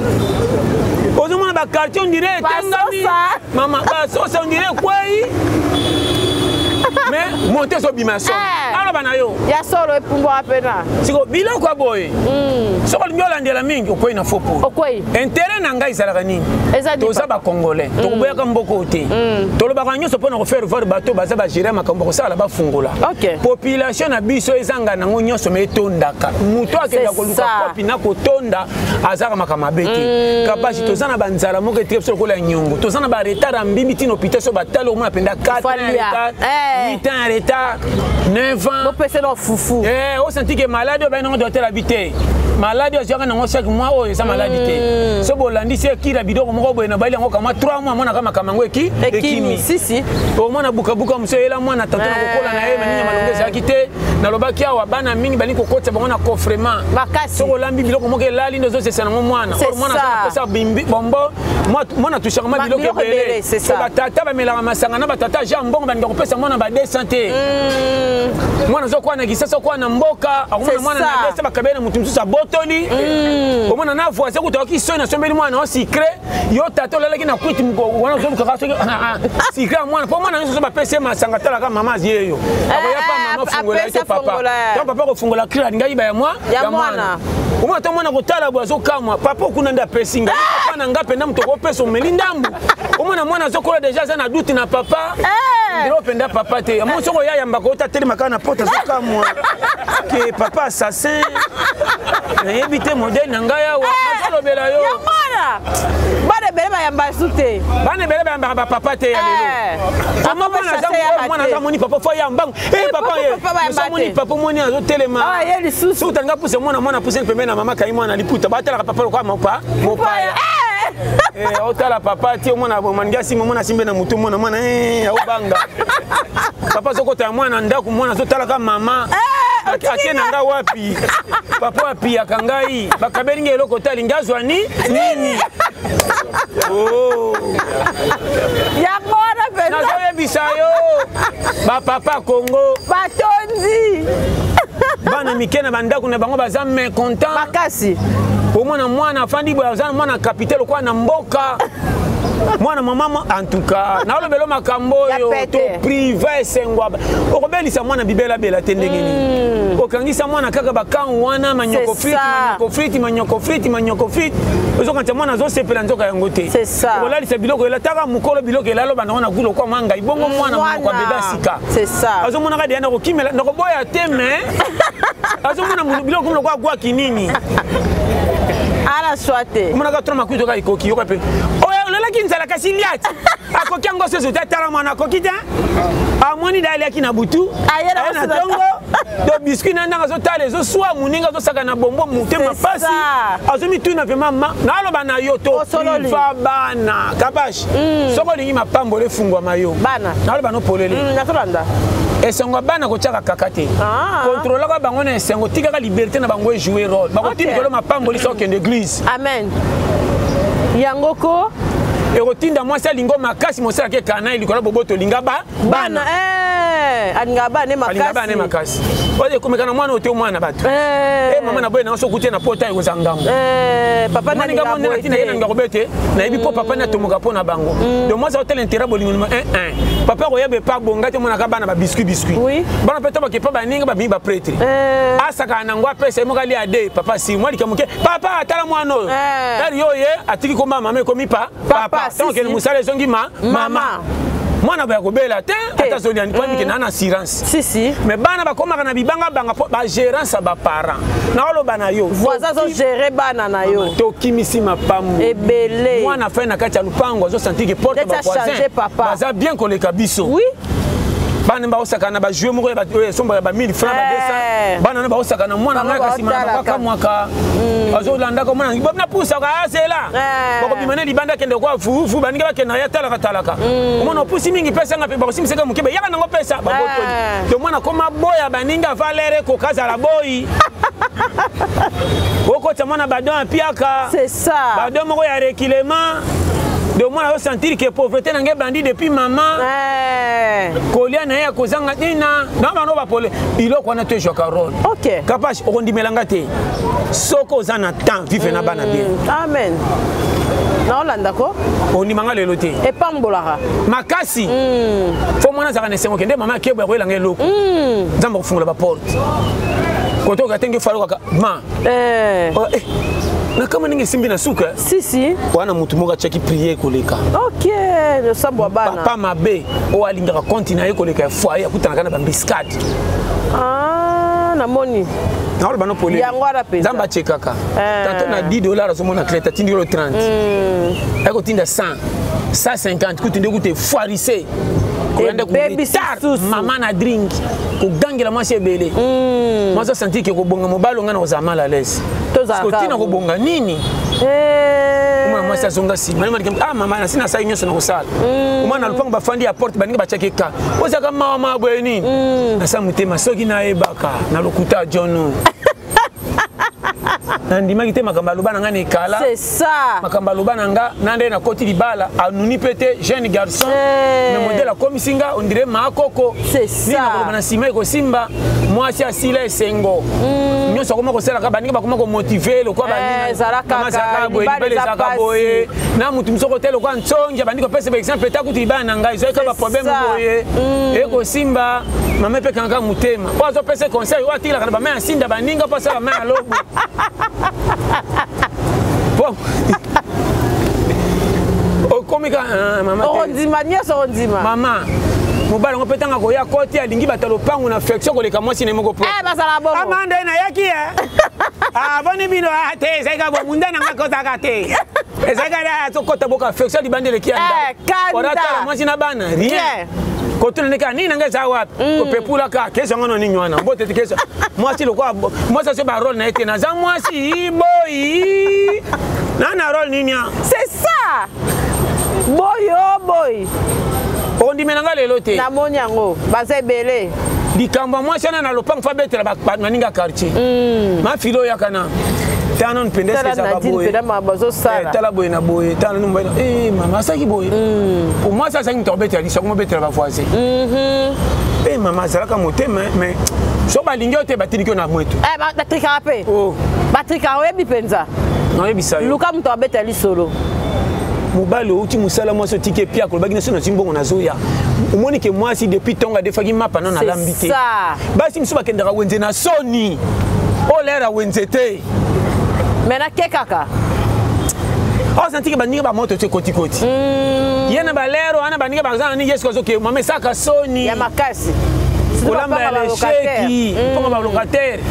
ozomona baquartier ondire etengami. Mama, basosa ondire ekwei, mais monte ezobima solo. Aloba na yo. Ya solo, epumbwaka mpena. Siko biloko ya boye, soki olingi olandela mingi, okwei na faux po okwei. Intérêt na ngai ezalaka nini? Eza nini, Toza papa? bacongolais, tokoboyaka mboka oyo te. Tolobaka nyonso mpona kofaire voir bato baza bagere makambo bakosala bafungola. Population na biso ezanga nango nyonso, me etondaka. Moto akenda C'est koluka ça. kopi na kotonda azaka makambo mabe te. Kapasi toza na banzala moko etike biso lokola ya nyongo, toza na baretard ya mbimbi ntina hôpital so batali omona mpenza 4 ans ya alia. retard, 8 ans ya retard, 9 ans. Bopese na fufu. Eh, osanti ke maladi oyo bayi nango docteur abi te, maladi oyo azwaka nango chaque mois oyo eza maladi te. So bolandisi ekila biloko moko boye na bayeli yango kamwa 3 mois, amonaka makambo yango eki Ekimi, sisi. Omwana bukabuka mosu eyela mwana tanto na kokola na ye manini malongo ezalaki te. Nalobaki awa, bana mingi balingi kokotisa bango na coffrement. Makasi. Soki olambi biloko moko elali nde ozosesa nango mwana. C'est Or mwana aza na ça. posa bimbi bombo, mwana atushaka ma biloko biloko ebele. ebele, c'est So ça. batata bamelaka masanga na batata ja mbongo balinga kopesa mwana ba 200 te. Mwana azokola na kisasa, okola na mboka, akomona C'est mwana na ça. 200 bakabeli na motu mosusu abotoli. Omona na voisin kuta oki soi nasombeli mwana o sucré, yo tata olalaki na kwiti wana ozolukaka soki sucré ya mwana, mpo mwana nyonso so bapesi ye masanga, talaka mama azie yo akoya pa mama fungola ye apesa to papa. fongola, eh. Ntango papa kofungola cri alingi ayiba ya mwa Ya mwana. Omona to mwana kotala boye azokamwa, papa okuna nde apesi ngai, papa na nga mpenza moto okopesa omeli ndambu. Omona mwana azokola deja aza na dute na papa ndelo mpenza papa te. Amoni soki oya yambaka ota telema kaka na porte, azokamwa ke papa assassin. Nayebi te modele na ngai awa nazolobela yo. Ya mwana, bana ebele bayamba su te. Bana ebele bayambaka bapapa te ya lelo. Kama mwana aza chasse yaka mwana te. aza moni papa fo ya mbangu. Eh, papa papa, ye papa bayamba omoni te. papa omoni azotelema. Ah, ye lisusu. Soki otalinga puse mwana, mwana puse pembeni na mama kai mwana liputa, batalaka papa lokola mopa mopaya. Eh, otala papa ti omona maningi asimba mwana, asimbe na motu mwana, mwana eh, aobanga papa azokota ya mwana ndako, mwana azotalaka mama ake na nga wapi, papa apiyaka ngai, bakabeli ngai eloko te, alingi azwa ni nini? Oh. Yango wana mpenza. Nazoyebisa yo, bapapa Kongo batondi. Bana mike na bandako na bango baza mécontent makasi. Omona mwana afandi boye, aza mwana capitaine lokola na mboka mwana mama. En tout cas nalobela makambo oyo Ya pete. to prive esengwa okobelisa mwana bibelabela te. Ndenge nini okangisa mwana kaka bakangu wana manyoko C'est frite ça. Manyoko frite, manyoko frite, manyoko frite, ozokanisa mwana azosepela, nzoka yango te. C'est ça. Okolalisa biloko elataka mokolo, biloko elala bandango na gulu lokwa mwa ngai bongo mwana monoko ya bebe asika C'est ça. azomonaka deya nakokimela, nakoboya te, mais azomona biloko komi lokwa gwaki nini. Ala choix te. Omonaka trop makuito kaka ekoki yoka mpe oyo olelaki nzala kasi liati akoki yango soso te atala mwana akoki te amoni da aliaki na butu Aye na aye na kosuka. ntongo to biscuit na ndanga azotala ezoswa moninga azosaka na bombo motema C'est pasi ça. azomituna vraimen ma naloba na yo Osololi. topriva bana kabash soki olingi mapambolo efungwama yo Bana. naloba no polele Nazolanda. Esengo ya bana kotiaka kaka te. Ah. Kontrolaka bango na esengo, tikaka liberté na bango ejouer rôle. Bakotinda Ok. likolo mapamboli soki okende église. Amen. Yango ko Ekotinda mwasi alingo makasi mosala ke kana ye likolo ya boboto olinga ba bana eh alingaka bana ne alinga bana ne makasi. makasi. Oyo ekomeka na mwana oyo te mwana bato. Eh. Eh mama na boye na so okuti na pota ekozala ngambo. Eh papa Mwana nalinga ngambo nde boye natina ye te. nalinga kobete nayebi mpo papa ne atomoka mpo na bango. Donc mwasi akotala intérêt bolingo numa 1 1. Papa akoyeba epa bonga te omonaka bana ba biscuit biscuit. Oui. Bana mpe to bake pa baninga babimi ba prêtre. Eh. Asakana nango apesa ye moko alia ade papa si mwa likambo moke papa atala mwana oyo. Eh. Eri yo ye atiki koma mama ekomi pa Papa, papa. si, Ntango okende si. mosala ezongi ma Mama. mama. Mwana boya kobela te Te. ata azoli po mikende na assurance. Si si. Mais bana bakomaka na bibangabanga mpo bagérance ya baparent naoloba na yo Voisin azo gérer bana na yo. Tokimisi mapambo Ebele. Mwana afai na kati ya lupango azosentir ke porte Neti a changer papa. baza bien koleka biso. Oui. Bana baosaka na bajue moko ya oyo esombaka ba 1000 francs ba Eh. 200 bana na baosaka na mwana Bango ngai kasi mana baotalaka. bakamwaka azolandaka mwana napusaka azela Eh. bakobima ne libanda akende kwa fufu baninga bakenda ye atalaka talaka omona opusi mingi pesanga mpe bakosimisaka moke yaka nango pesa babotoli Eh. to mwana koma boya baninga valere kokazala boyi okotisa mwana badon apiaka C'est ça. Badon moko ya reculement de mwana azosentir ke pauvreté na ngai ebandi depuis mama. Eh. Kolia na ye ya kozanga ntina na bano bapole biloko wana to ezwaka role. Ok. Kapash okondimela nga te soki oza na temps vivre na bana bien. Amen. Naolanda ko ondima nga lelo te epambolaka makasi fo mwana azalaka na esengo kende mama akebo ya koyelanga eloko nzambe akofungola baporte kote oka tenge falo kaka ma. Eh. Oh, eh, nakama ndenge esimbi na suka. Si si. Wana motu moko atiaki priere koleka. Ok, losambo ya bana. Papa mabe oyo alingaka konti na ye koleka ya foyer akutanaka na bambiskade. Ah, namoni. Naoloba no polele. Yango wana mpenza. Nzambe achekaka. Eh. Tanto na 10 dollars azomona clair atindi yo 30 akotinda 100 150 kutu nde kutu efoirise koyanda Ebebisi koretard susu. mama na drink kogangela mwasi ebele mwasi asentir ke kobonga mobali onga na kozala mal à l'aise. Tozalaka Parce que tina bongo. kobonga nini Eh. omona mwasi azonga nsima ah mama nasi nasali nyonso na kosala omwana na lopango bafandi ya porte baninga batiaki ka ozalaka mawa mawa boye nini nasala motema soki nayebaka na lokuta john nandimaki te makambo aloba na nga na ekala. C'est ça. Makambo aloba na nga na nde nakoti libala anuni mpe te jeune garçon. Eh. Mais modèle akomisi nga on dirait maakoko. C'est ça. Nini nakoloba na nsima ekosimba mwasi asila esengo nyonso akoma kosalaka baninga bakoma komotive lokwa Eh, ezalaka mama azalaka boye libala libala eza ezalaka pasi. boye na mutu mosusu kote lokwa ntsongi abandi kopesa baexemple ta kutu libala na ngai ezalaki C'est baproblème ça. boye ekosimba mama mpe kangaka motema oyo azopesa conseil oyo atikilaka na bama ya nsinda baninga mpo asala bama ya lobo po okomi ka ah, mama te. Okondima nyonso okondima. Mama mobali yango mpe ntango akoya koti alingi bato ya lopango na affection koleka mwasi na ye moko. Eh, bazala bongo. Amanda nayaki ye aboni bino ah, te ezalika bo munda na nga kozalaka te ezalika azokota boka affection libanda eleki ya Eh, ndako. kanda. Oratala mwasi na bana rien. Rien. Kotuna ndeka nini nanga eza wapi kopepulaka keso yango no nini wana mbote te keso mwasi lokwa mwasi aso barole na ye te naza mwasi boyi na na role nini a C'est ça. Boyo boy. Okondimela nga lelo te. Namoni yango baza ebele. Likambo ya mwasi wana na lopango fo abetela baninga quartier mafili oyaka na tala nanu mpenza eske Tala ezalaka Nadine boye. mpenza makambo azosala. Eh, tala boye na boye tala nanu mobali eh, mama asalaki boye po mwasi azalaki moto akobetela liso akomobetela bavoisin. Eh, mama azalaka motema mais so balingi yo te batindiki yo na mwetu. Eh, batrikaka mpe. Oh. Batrikaka oyebi mpenza. Nayebisa yo. Luka moto abeta lisolo. Mobali outi mosala mwasi otiki epiaka olobaki naso nazwi mbongo nazoya omoni ke mwasi depuis ntongo adefaki mapa nano C'est alambi te. ça. Basi mosusu bakendaka wenze na soni oyo lere ya wenze te. Mais nake kaka. Osantiki baninga bamoto te kotikoti ye na balere wana baninga baza na nini yesu azoke mama esaka soni Ya makasi. Kolamba ya lesheki mponga balocataire.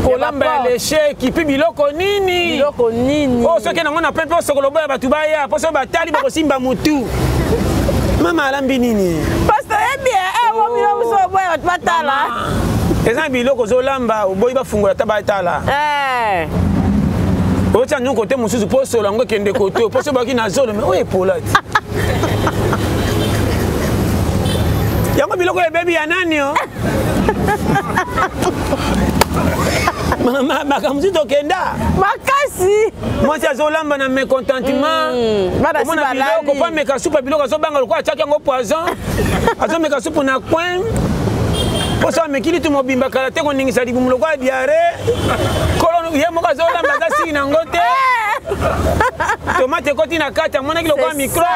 Kolamba ya l'échec mpe biloko nini? Biloko nini? Oh, soki nango na pepe osokolo boya bato baya mpo soki batali bakosimba mutu. Mama alambi nini? Pasteur yebi eh mo biloko mosusu oboya bato batala. Eza na biloko ozolamba oboyi bafungola ata batala. Eh. Otya nyongo kote mosusu mpo solo yango ekende kote mpo soki baki na zolo me oyo epola te. Yango biloko ebebi ya nani o? Makambo mosusu tokenda makasi. Mwasi azolamba na mécontentement, omona biloko mpo ameka supu ya biloko azobanga lokola atiaki yango poison, azomeka supu na coin mpo so ameki litu mobimba kala te koningisa libumu lokola diare kolo ye moko azolamba aza siki nango te. Tomate ekoti na kati amonaki lokola microbe,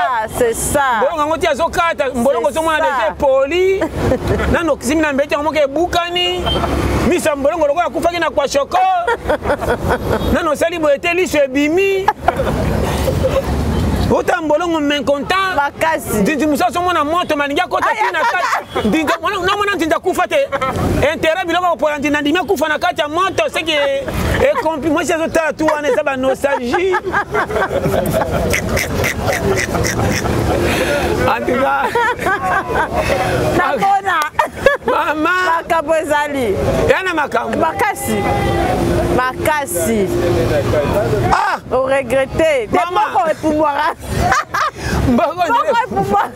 mbolongo yango ti azokata mbolongo ozomona deja epoli nano simi na mbeti yango moko ebukani miso ya mbolongo lokola akufaki na kwashoko nano osali boye te liso ebimi ota mbolongo mécontent makasi. Nzinzi mosusu azomona moto malingi akota ti na kati nzinzi namona nzinzi akufa te intérêt biloko kopola nzinzi nandimi akufa na kati ya moto seki ekompi mwasi azotala tu wana eza banostalgie en tout cas. Nakona mama makambo ezali ya na makambo makasi makasi. Ah oregrete te moko epumbwaka mboko epumbwaka,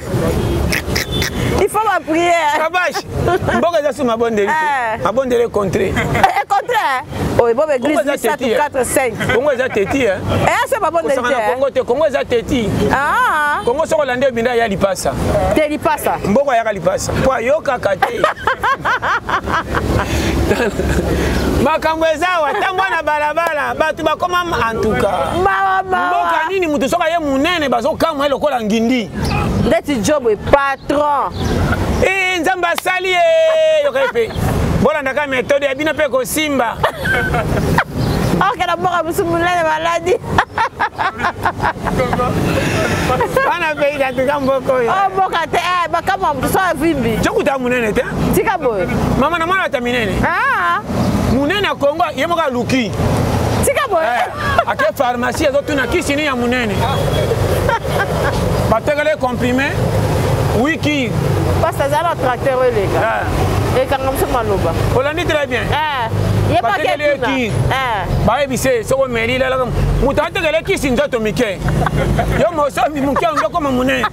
il faut ma prière. Kabash mboka eza su mabondeli te, mabondeli econtre. Econtre oyo bo église 3 4 5. Kongo eza teti. Eh se mabondeli te Kongo te, Kongo eza teti. Ah Kongo soko olandi ebinda ya lipasa te lipasa mboko ayaka lipasa mpo ayokaka te makambo eza awa ntango na balabala bato bakoma antuka mboka nini moto soki aye monene bazokamwa ye lokola ngindi ndeti job patron. E Nzambe asali ye yoka ye mpe bolandaka metode ya bino mpe kosimba. Oke na mboka mosusu monene maladi. Bana pays katuka mboka oyo. Oh, mboka te makambo ya moto so avimbi. Jokuta monene te. Tika boye. Mama na mwana ata minene. Ah. Monene ya Kongo ye moko aluki. Tika boye. Ake pharmacie azotuna kisi nini ya monene. Batekele comprimé wiki. Parce que azala tracteur oyo eleka ekanga mosu maloba. Olandi très bien. Batekeli ye kiri bayebise soki omeli lalaka moto atekele kisi nzoto mike yo mosomi moke yango okoma monene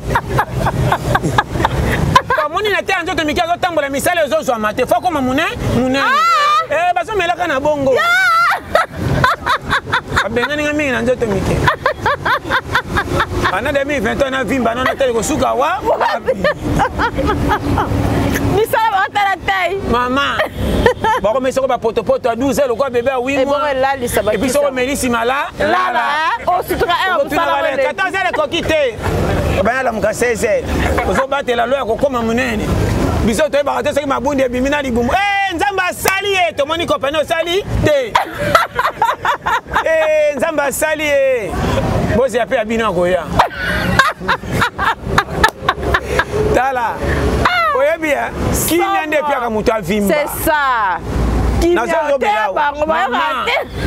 bamoni na te ya nzoto mike azotambola misala ezozwama te fo akoma monene monene bazomelaka na bongo babengani nga mingi na nzoto mike ana 2023 na vimba nano natali kosuka wa misala bakatala tai. Mama bakomesako bapotopoto ya 12 lokola bebe ya 8 mois epuis soko omeli nsima la lala 14 ekoki te bayalamuka 16 heures ozobatela lo ya kokoma monene biso toyebaka te soki mabundi ebimi na libumu. Nzambe asali ye tomoni kopani osali te. Nzambe asali ye bozela mpe ya bino akoya tala oyebi kimia nde epiaka moto avimba. C'est ça.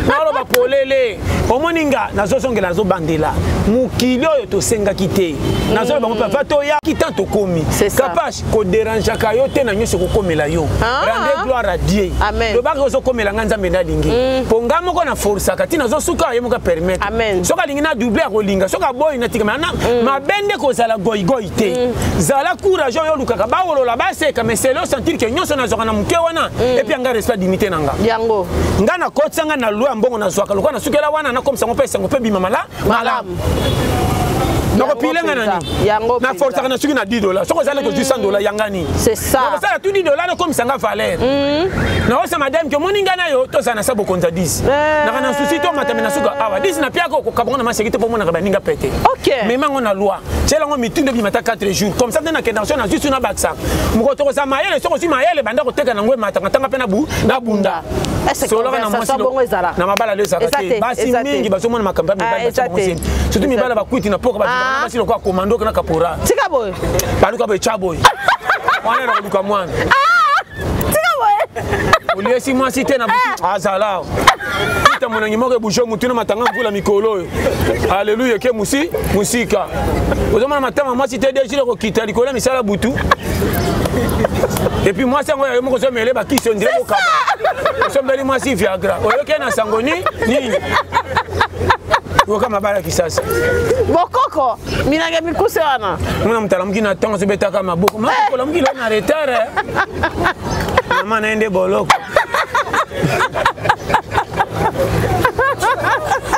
Nazoloba polele omoni nga nazozongela nazobandela mokili oyo tosengaki te nazoloba ngo papa toyaki tan tokomi kapash koderangeaka yo te na nyonso ekokomela yo. Rende gloire à Dieu, lobaki ozokomela nga Nzambe nde alingi mpo nga moko na forsaka ti nazosuka ye moko apermettre soki alingi na double akolinga soki aboyi natika mabe nde kozala goigoi te. Zala courage oyo olukaka bawolola baseka mais sele osentir ke nyonso nazwaka na moke wana epuis anga respect dignité na nga. Yango nga nakotisa nga na loi ya mbongo nazwaka lokola nasukela wana nakomisa ngo mpe esengo mpe bima malamu nakopile nga nani na forçaka na suki na 10 dollar soki ozali kozwi 100 dollar yanga nini nakosala tu 10 dollar nakomisa nga valeur nakosa madame ke omoni nga na yo tozala na sa bokonzi ya 10 naka na susi tomatame na suka awa 10 na piaka okokabongo na maseki te mpo omonaka baninga pete memango na loi tiela yango mitindo ebima ata 4 jours comme ça te nakenda so nazwi su nabakisa mokolo tokozala mayele soki ozwi mayele banda koteka nango emataka ntanga mpe nabunda solaka na mwasi na mabala lo ezalaka te basi mingi bazomona makambo ya mibali batia bango zemi surtout mibala bakwiti na poka basi lokola komando na caporal. Tika boye. Baluka boye tya boye wana na koluka mwana. Tika boye. Oliesi mwasi te na butu. Azala. Kita monangi moko ebouge mutu na matanga mvula mikolo oyo. Alléluia ke musi musika. Ozomona matama mwasi te deji kokita likolo ya misala butu. Et puis mwasi yango ya yo moko ozomele bakisi ondire kokaba. Osombeli mwasi Viagra. Oyoki na sango ni nini? Yoka mabala kisasa. Bokoko, minange mikuse wana. Mwana mutalamuki na ntongo azobetaka maboko. Mama kolamuki lelo na retard. Eh. Mama na ye nde boloko.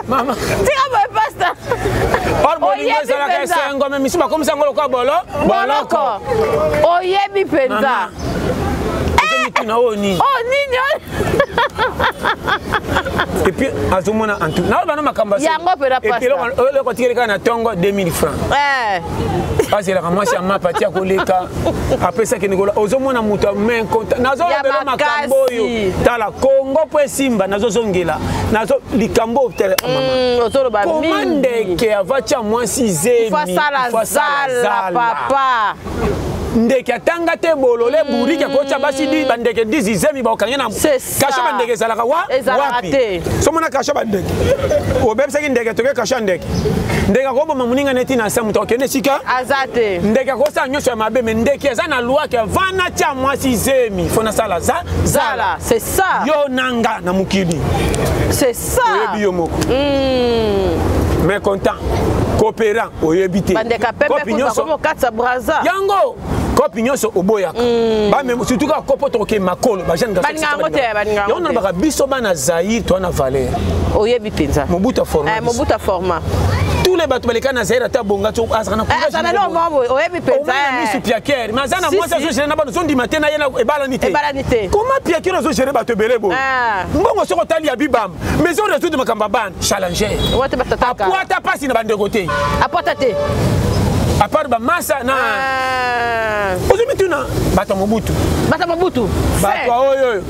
Mama. Tika boye pasta. Or bolingo ezalaka esengo me misusu bakomisa yango lokola bolo boloko. Oyebi mpenza. Mituna oyo nini? Oyo nini? Et puis azomona en tout. Naoloba na makambo yango mpenza pasta. Eloko atikeli kaka na ntongo 2000 francs. Eh. Azelaka mwasi ya mapa ti akoleka apesaki nikola ozomona moto amenkonta nazolobela makambo oyo tala kongo mpo esimba nazozongela nazo likambo tala ozoloba koma ndeke avatya mwasi zemi zala papa ndeke atanga te bolole buriki akotya basi di bandeke 10 zemi baokange na kasho bandeke ezalaka wa wapi somona kasho bandeke obebisaki ndeke toke kasho ya ndeke ndeke akoboma moninga neti na se moto akende esika aza te ndeke akosala nyonso ya mabe me ndeke aza na lwake avana tya mwasi zemi fo nasala za zala c'est ça yo na nga na mokili c'est ça oyebi yo moko mais content coopérant oyebi te bandeka pembe kokatisa braza yango kopi nyonso oboyaka bamema surtout kaka kopo tokoke makolo bajeune garçon nalobaka biso bana Zaïre toa na valeur oyebi mpenza Mobutu aforma Mobutu aforma tous les bato baleka na Zaïre ata bonga to azaka na courage oyebi mpenza misu piaker mais aza na mwasi azogere na bana ozondima te na ye ebalani te ebalani te comment piaker azogere bato ebele boye mbongo soki otali ya bibamba mais ozo résoudre makambo ya bana challenger apwata mpasi na bandeko te apwata te à part bamasa na ozwi mituna bato ya Mobutu bato ya Mobutu bato oyo oyo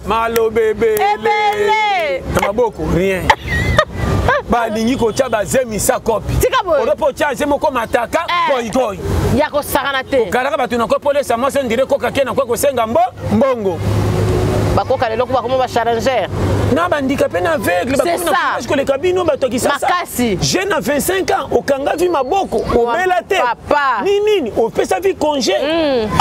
maloba ebele na maboko rien balingi kotya bazemisa kopi oyo mpo otya zemi okoma ataka goigoi ya kosakana te okalaka bato na kopo olesa mwasi ondire koka ke na koki kosenga mbo mbongo bakoka lelo bakoma bachallenger na bandika mpe na aveugle bakomi koleka bino bato ya kisasa jeune na 25 ans okanga vi maboko obela te ni nini opesa vi congé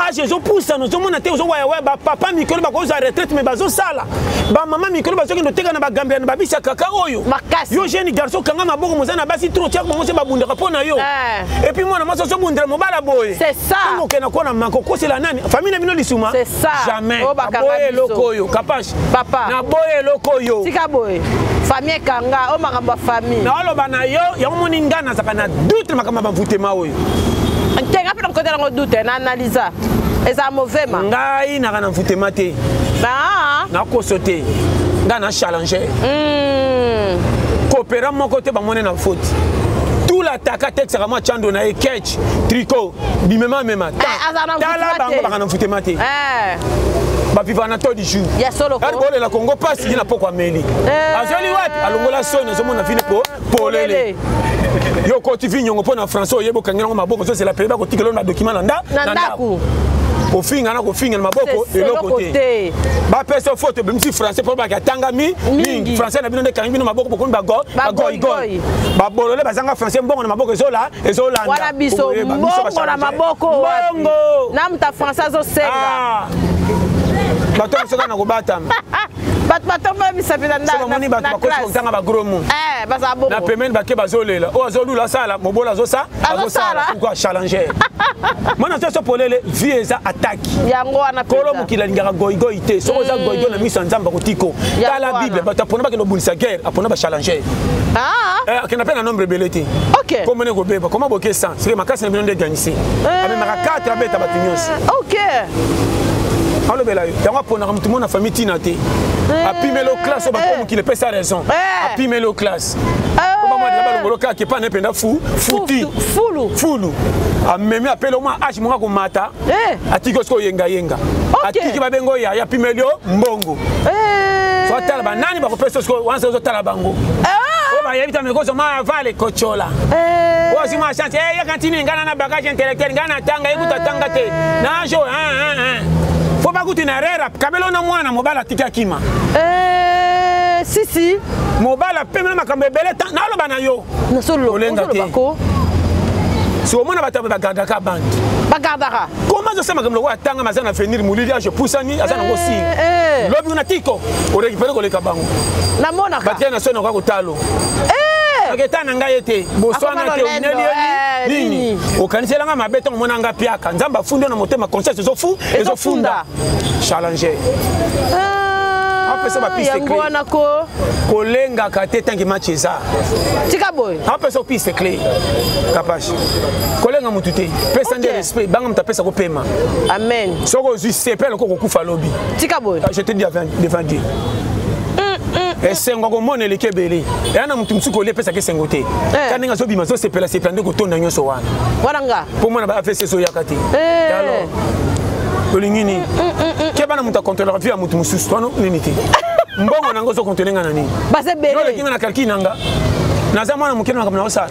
age ezopusana ozomona te ozowayawaya bapapa mikolo bakozwa retraite mais bazosala bamama mikolo bazokende oteka na bagambela na babisi ya kaka oyo yo jeune garçon okanga maboko moza na basi trop tiaka bango se babundaka mpo na yo et puis mwana mwasi ozobundela mobala boye ntango okenda kona mako okosela nani famille na bino lisuma jamais naboya eloko oyo kapash naboya eloko oyo tika boye famille ekanga oyo makambo ya famille naoloba na yo yango moni nga nazalaka na doute na makambo ya bavutema oyo te nga mpe nakotela yango doute na analysa ezala mauvais ma ngai naka na mvutema te nakoso te ngai na challenger coopérant moko te bamone na faute tout l'attaka atekisaka mwa chando na ye ketch tricot bimema mema tala bango baka na mvutema te bavivaka na to du jour bolela kongo mpasi ye na poko ameli azweli wapi alongola soni azomona vine po polele yo okoti vi nyongo mpo na français oyebi okangi yango maboko ozozela pele bakotikela na document na ndako kofinga na kofinga na maboko eloko te bapesa foto ebimisi français mpo baki atanga mingi français na bino nde ekangi bino maboko bokomi bagoigoi babolole bazanga français mbongo na maboko ezola ezolanda wana biso mbongo na maboko mbongo na moto ya français azosenga bato nyonso kaka na kobatama bato batombola misapi na ndamoni bato bakosi kotanga bagros mot bazala bongo na pembeni bake bazolela oyo azolula asala mobola azosala pourquoi challenger mwana so polele vie eza attaque yango wana kolo mokili alingaka goigoi te soki oza goigoi na miso ya nzambe akotiko tala bible bato apona bakende kobundisa guerre apona bachallenger akenda mpe na nombre ebele te komona ekobeba koma boke 100 seke makasi na bino nde eganise amemaka 4 abeta bato nyonso alobela yo yango aponaka motu mona famille ntina te apimeli o classe oyo bato mokili epesa raison apimeli o classe obamwadela balongolo kaka epa na ye mpenza fu futi fulu fulu amemi apele omwa age moko akomata atiki osiko oyengayenga atiki babengo yaya apimeli yo mbongo so atala banani bakopesa siko wana ozotala bango oyo bayebi ta mekoso ma avale kotyola oyo azwi mwa chance yaka ntini ngai na bagage intellectuel ngai natanga ye kutu atanga te najo. Fo bakuti na erreur kabelo na mwana mobali atiki akima. Eh, si si. Mobali apemela makambo ebele naloba na yo. Olenga te. Si omona bato bagardaka bande. Bagardaka. Comment azosala makambo lokola atangama aza na avenir molili age epusani aza nango sire. Eh, eh. Lobi kuna tiko orekipere koleka bango. Namonaka. Batikali na soni okoka kotalo. Aketa na ngai ete boswana te oneli nini okanisela ngai mabe ntango omona ngai piaka nzambe afundi yo na motema conscience ezofu ezofunda challenger apesa bapiste yango wana ko kolengaka te tanke match eza tika boye apesa piste clé kapashi kolenga motu te pesa nde respect banga moto apesa kopema amen soki ozwi sepele oko kokufa lobi tika boye je te dis devant Dieu esengo akomona eleki ebele eya na motu mosusu kolia epesaka esengo te eh. ka ndenge azobima azosepela sepela nde kotonda nyonso wana wana nga mpo mwana ba avc ezoyaka te eh. alors olingi nini mm, mm, mm, keba na moto akontrolaka vie ya motu mosusu wana nini te mbongo na nga ozokontrole nga na nini oleki nga na kalkile na nga naza mwana moke na makambo na osala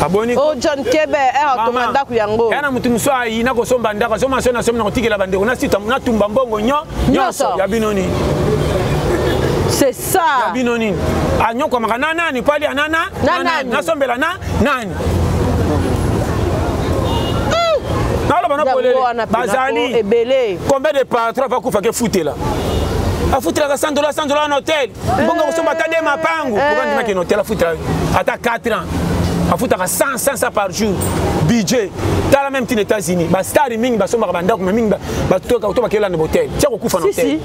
aboni oh John Kebe eh otonga ndako yango ya na mutu mosusu ayina kosomba ndako azoma so na somi na kotikela bandeko natumba mbongo nyonso ya bino nini c'est ça ya bino nini anyokwamaka na nani po alia na na nani nasombela na nani naloba na polele bazali ebele combien de patron akufaka efutela afutelaka 100 dollars 100 dollars na hotel mbongo kosomba ata de mapangu eh. okandimaki na hotel afutela ata 4 ans afutaka 100 500 par jour budget tala même ntina états-unis bastar mingi basombaka bandako me mingi bato bakelanda botel tia kokufa na hotel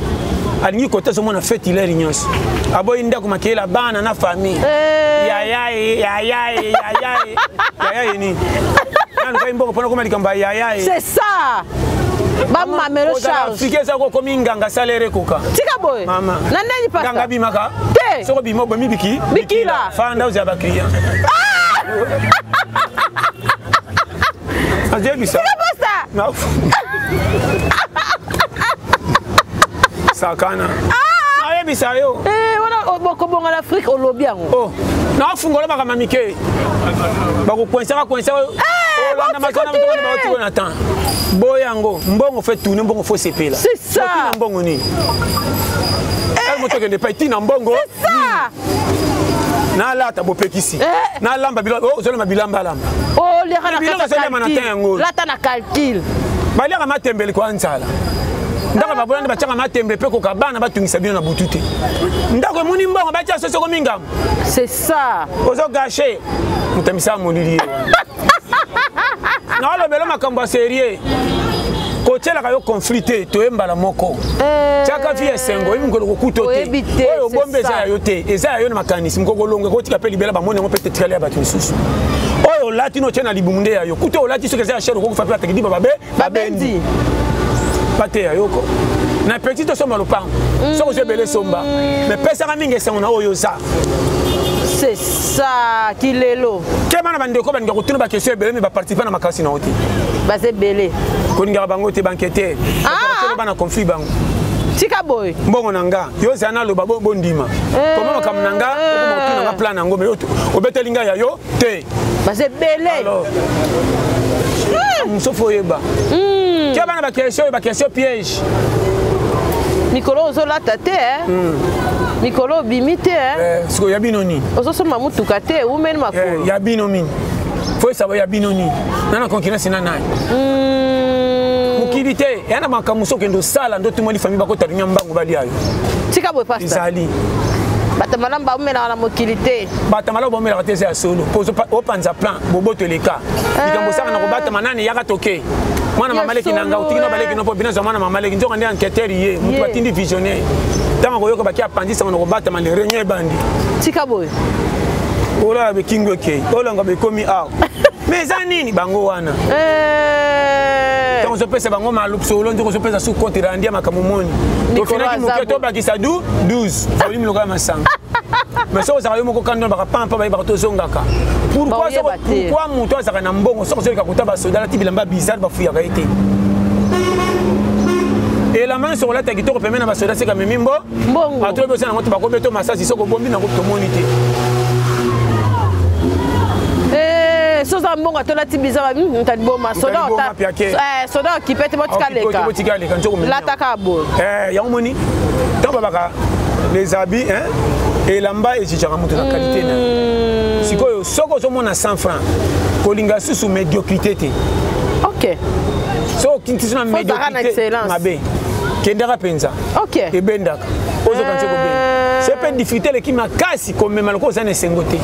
alingi kote azomona fete ilere nyonso aboyi ndako makeyela bana na famille eh. yayaye yayaye yayaye yayaye nini nalukai mbongo mpona koma likambo ya yayaye c'est ça bamamelo charge afrika eza kokomi nganga salaire ekoka tika boye mama na ndeni pasta nganga bimaka te soko bima obomi biki bikila fanda ozala baclient ah! azebisa tika pasta sakana ah! nayebisa yo eh, wana bokobonga na afrike olobi yango oh, nafungola makambo mike bakokwensaka kwensa eh, olanda makanaaotiko na temps boya yango mbongo fe tourne mbongo fo sepela tina mbongo nini eh. moto okende epai tina mbongo nalata bopekisi nalamba oh, ozolamba bilamba lamba oh, ozoliama na temps yango lata na calcul baliaka matembele kwa nzala ndako babola nde batiaka matembe mpe koka bana batungisa bino na butu te ndako emoni mbongo batia soso ekomi ngambo c'est ça ozo gâche moto ya misala molili ye nalobela makambo ya serie kotielaka yo conflit te toye mbala moko eh, tiaka vi esengo oyebi mokolo kokuta te oyo obombi eza ya yo te eza ya yo na makanisi mokolo kolonga ekotika mpe libela bamoni yango mpe tetikali ya bato misusu oyo olati no otie na libumu nde ya yo kuta olati soki eza ya chere okokufa mpe batakidi bababe babendi bateya yoko na petit tosomba lopango soki ozwi ebele somba mais pesaka mingi esengo na oyo oza c'est ça kilelo keba na bandeko balinga kotuna baquestion ebele me baparticipe na makasi na yo te baza ebele kolingaka bango te bankete ah. bana conflit bango tika boye mbongo na nga yo ozala naloba bondima eh. koma makambo na nga okoma kotuna nga plan yango me obeteli nga ya yo te baza ebele mosusu oyeba hmm. tia bana baquestion oyo baquestion piège mikolo ozolata te eh? hmm. mikolo obimi te eh? eh, sikoyo ya bino nini ozosomba motuka te ewumeli makolo eh, ya bino mini fo esaba ya bino nini na na concurrence na nani hmm. mokili te eya na makambo mosusu okende osala nde otumoli famille bakota lunya mbangu balia yo tika boye pasta ezali bato malamu baumelaka na mokili te bato malamu baumelaka te eza ya solo mpo opanza plan boboto eleka eh. likambo osaka na kobatama nani yaka toke mwana mama leki na nga otiki na baleki no mpo bino zwa mwana mama leki nzoka nde enquêteur ye moto batindi visionnaire ntango akoyoka baki apanzi sango na kobatama le réunion ebandi tika boye olala bekingo ekei olanga bekomi awa mais eza nini bango wana eh. ntango ozopesa bango malopsolo nzoka ozopesa su compte rendu ya makambo moni tofinaki moke tobakisa du 12 olimi lokola masanga mais soki ozalaka yo moko kando baka pampa bayebaka tozongaka pourquoi moto azalaka na mbongo soki ozoleka kota basoda alati bilamba bizarre bafuyaka ye te elamba nyonso kolata kitoko pembe na basoda seka memi mbo atoyebi osala yango te bakobeto masasi soki obombi nango tomoni te eh, so oza mbongo atolati biza motaliboma soda eh, okipe te botika leka lataka boye eh, yango moni ntango babaka les habits hein, elamba ejijaka moto na qualité na hmm. sikoyo soki ozomona 100 franc kolinga susu médiocrité te ok soki okintisi na médiocrité mabe kendaka mpenza ebendaka ozokanisi kobenda soki mpe difficulté eleki makasi komema lokola oza na esengo te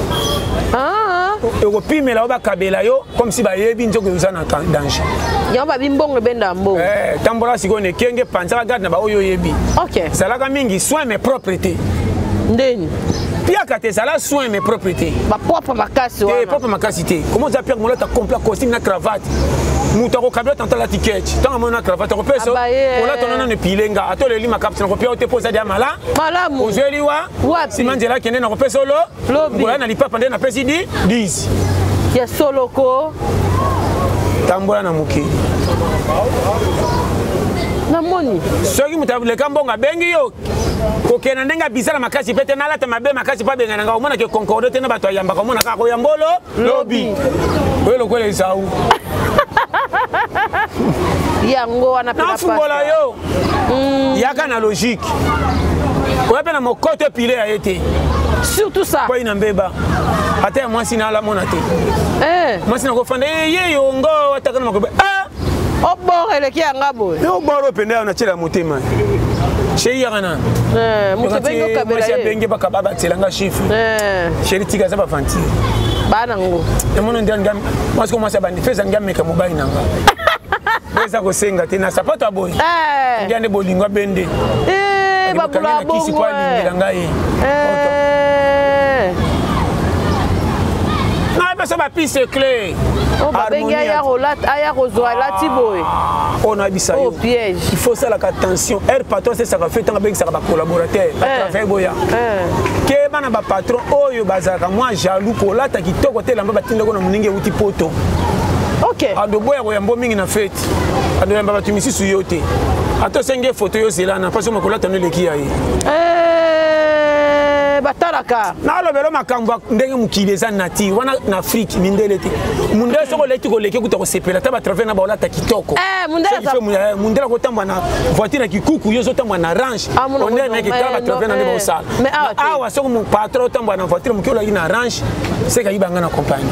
ah. ekopimela yo bakabela yo comme si bayebi nzoki oza na danger yango babi mbongo ebenda mbongo eh, tambola sikoyo na ekenge panzaka garde na baoyo oyebi zalaka mingi soin mais propre te ndeni piaka te zala soin mais propre te bapropre makasi wana propre makasi te comment oza piaka molata complet costume na cravate moto akokabela tanta alati ketch ntango amoni na cravate akopesa olata nano nano epile nga ata oleli makapsi nakopia yo te mpo oza dia mala malamu ozweli wa nsima nzela akende nakopesa olo lobi na lipapa nde napesi di 10 ya soloko tambola na mokili namoni soki moto aleka mbongo abengi yo kokende na ndenge abisala makasi mpe te nalata mabe makasi mpo abengana nga omonaka ekoncorde te na bato ayambaka omona kaka koyambolo lobi oyo lokola ezau yango wana nafungola yo mm. yaka na logique oya mpe na mokoto epile ya ye te surtout ça kwei na mbeba ata ya mwasi na alamona te eh. mwasi nakofanda eh, ye yongo ataka na makobe ah! obor eleki yanga boye obor opende ayo natyela motema sheri yaka na eh, moto abengi okabela ye abengi bakaba batiela nga chiffre sheri tika aza baventure bana ngo emono nde mwasi ko mwasi abandi feza ngi ameka mobali na nga eza kosenga te na sapato ya boye eh. ndia nde bolingo abende eh, babula bongo po alingela ngai eh. napesa bapiste cle oh, babengi aya kozwa alati boye oyo nayebisa yo oh, il faut osalaka attention aire patron asesaka fe ntango abengisaka bacollaborateur batravaille boya keba na bapatron oyo bazalaka mwa jaloux kolata kitoko te elamba batindako na moninga euti poto okay. adoboya koyambo mingi na feti adoyamba bato misusu yo te ata osengi ye foto yo zelana mpasi oma kolata no eleki ya ye eh, batalaka nalobelo makambo ndenge mokili eza nature wana na afrike mindele te mundele soki oleki koleki kuta kosepela ata batravers na baolata kitoko eh, mundele akotambola na voiture na kikuku yo ozotambola na range Ah, ondele meke tala batravers na nde baosala awa soki patron otambola na voiture moke olaki na range seke ayiba nga na compagnie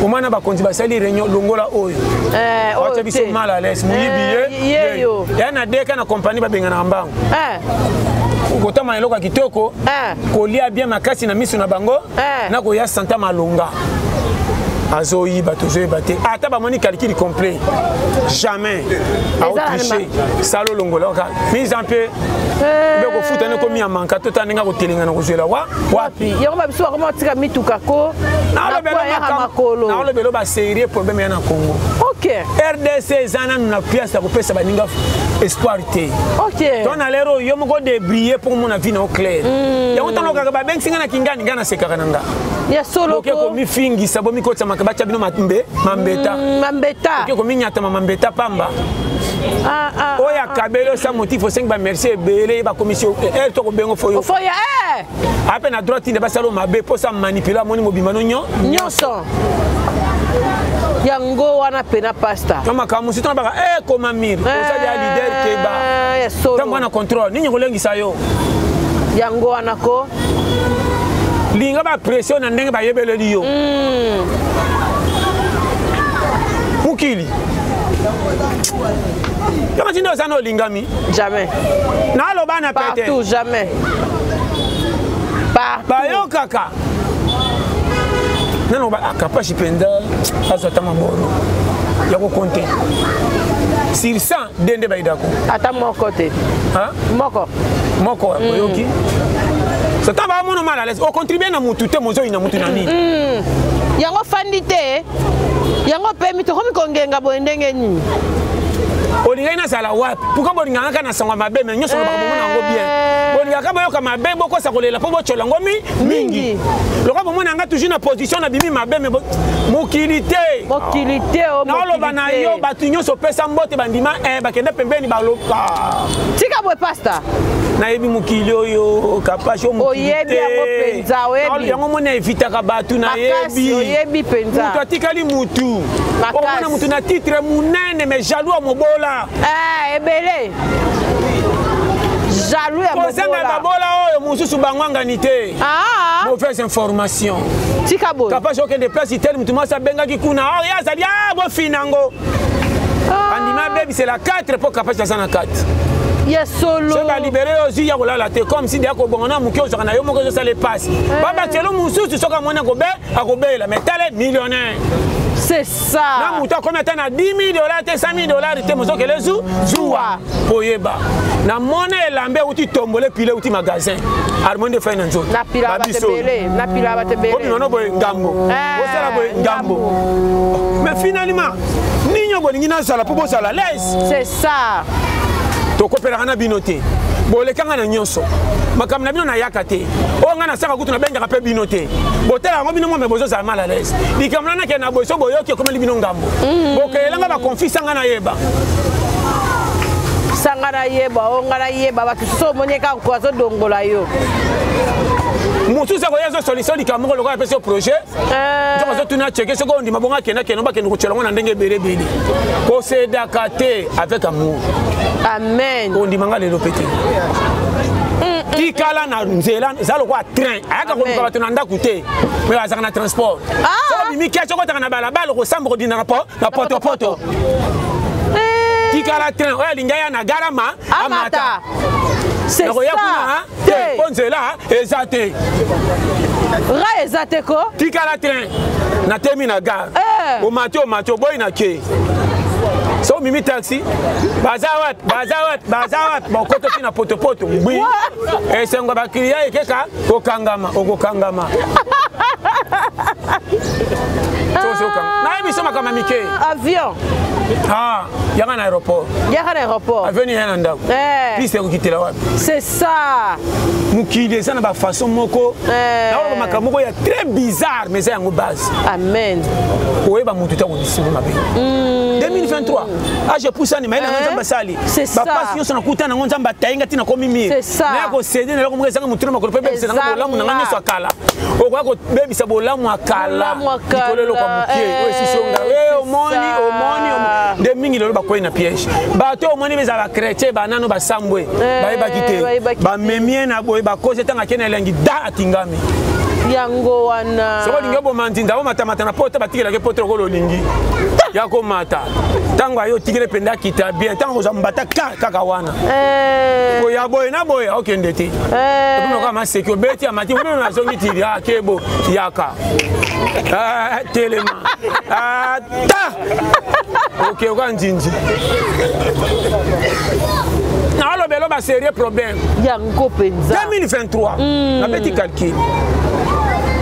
omwana bakonzi basali réunion longola oyo eh, atya biso mal à l'aise moyibi eh, ye ya na deka na compagnie babenganaka mbango eh. kotama eloko ya kitoko kolia bien makasi na miso na bango na koya santa malonga azoyiba tozoyeba te ata bamoni calcul complet jamais aotriche sala olongola oka mise en pe mpe kofuta nde komi ya manka to ta ndenge akotelenga na kozwela wa wapi yango babiso bakoma kotika mituka ko makolo naolobelo baserie problème ya na congo ok rdc eza nanu na pièce ya kopesa baninga espoir te ok to na lero yo moko débrouiller mpo omona vie na yo claire hmm. yango ntango kaka babengisi ngai na kingani ngai nasekaka na nga ya solo oke komifingisa bomikotisa batya bino mambe mambeta hmm, mambeta oke kominyatama mambeta pamba ah, ah, oyo ah, akabeli osa motif osengi bamerci ebele ye bakomisi eh, to kobengo foyo foya eh! ape na droit tinde basala mabe mpo sa manipule amoni mobimba no nyonso yango wana pena pasta to makambo mosusu tona baka e koma mire osali ya leader keba ntango wana contrôle nini kolengisa yo yango wana ko linga bapression na ndenge bayebeleli yo mm. mokili yongo ntinda oza na olingami jamais naloba na pete jamais bayokaka nano akapashi mpenza azwa ata maboro ya kokonte sur 100 de nde bayidako ata moko te moko moko oyoki mm. satan baamona mal à l'aise ocontribue na mutu te mozoi na mutu na nini mm. yango fandi te yango pemi tokomi kongenga boye ndenge nini olingaki nazala wapi pourkui bolingaka kaka na sango ya mabe me nyonso lobaka bomona yango bien eh. Nalingaka boyoka mabe, bokosa kolela mpo botyola yango mingi. Lokola bomona nga toujours na position na bimi mabe, me mokili te. Mokili te, o Naoloba na yo, bato nyonso opesa mbote bandima, eh, bakende pembeni baloba. Tika boye, pasta. Nayebi mokili oyo, Kapashi, o mokili. Oyebi yango mpenza, oyebi. Yango mona evitaka bato, nayebi. Oyebi mpenza. Moto atikali mutu. Omona mutu na titre monene, mais jaloux ya mobola. Eh, ebele. Jaloux ya mobola. Kozanga babola oyo mosusu bangwangani te. Ah. Mauvaise information. Tika boye. Kapashi okende place tel, mutu mwasi abengaki kuna. Oh, ye azali, ah, bofina yango. Ah. Andima abebisela 4 mpo Kapashi aza na 4. Ya solo. Soki balibere yo, ozwi ya kolala te, comme si deya kobonga na moke ozwaka na yo moko ezosala epasi. Babakelo mosusu soki amoni akobela, mais tale millionnaire. C'est ça. Na moto akomi ata na 10 000 $ te, 100 000 $ te, mozokele zu zuwa koyeba. Namona elamba euti tombole, pile euti magasin, harmonie de fai na nzoto. Napila bato ebele, napila bato ebele. Obima boye ngambo, osala boye ngambo, mais finalement nini bolingi nazala mpo bozala l'aise? C'est ça. Tokopelaka na bino te, bolekanga na nyonso, makambo na bino nayaka te. Oyo ngai nasaka kutu nabengaka mpe bino te, botala yango bino mome, bozozala mal à l'aise. Likambo na nakende na boye, so boyoki ekomeli bino ngambo, bokelelanga bakonfisa ngai nayeba. Sanga nayeba, o nga nayeba bato soso omoni kaka ko azodongola yo. Mosusu akoya azosolisa likambo moko lokola apesi yo projet, nzoko azotuna cheke soki ondima bongo akenda kende, bakende kotyela ngo na ndenge ebele ebele. Kosedaka te, avec amour. Amen. Ondima nga lelo pe te, tikala na nzela, eza lokola train ayaka koluka bato na ndako te, me azalaka na transport. Soki obimi kia, soki otaka na balabala, okosamba kodinda na potopoto. Tikala train oyo alingi aya na gara ma amata. Nakoya kuna te mpo nzela eza te. Ra eza te ko. Tikala train, natemi na gare, omati, omati, oboyi na ke. So omimi taxi, baza wapi, baza wapi, baza wapi? Bakotaki na potopoto ngwi, esengo bakiliya ekeka kokangama, okokangama. Nayebi so makambo ya mike. Avion. Ah, yaka na aéroport. Yaka na aéroport. Avion ya na ndako, piste ekokitela wapi? C'est ça. Mokili eza na bafaçon moko, naoloba makambo moko ya très bizarre, mais eza yango base. Amen. Koyeba motu ntango disimo mabe. 2023 age epusani, mayele yango Nzambe asali, bapasi nyonso nakuta nango, Nzambe atayi nga ntina komi mire, naya kosede na eloko moko ezanga motu na makolo mpo ebebisa nanga bolamu na nga nyonso ya kala. Okoya kobebisa bolamu ya kala likolo eloko ya moke oyo esisi yo nga. Omoni, omoni nde mingi lelo bakwei na piège. Bato omoni bezala bachrétien, banano basambwe, bayebaki te, bamemie na boye, bakosi ntango ake na elengi da atingami. Yango wana. Soki olingi oboma nzinda, omatamata na poto, batikelaki poto lokola olingi ya komata. Ntango aye otikele mpenza, akita bien, ntango kozwa mbata kaka wana, koya boye na boye, okende te, okomaka maseki, obeti amati, omeme azongi tili akebo yaka telema ata oke oka nzinzi. Naolobela basérieux problème. Yango mpenza. 2023, nabeti calcul,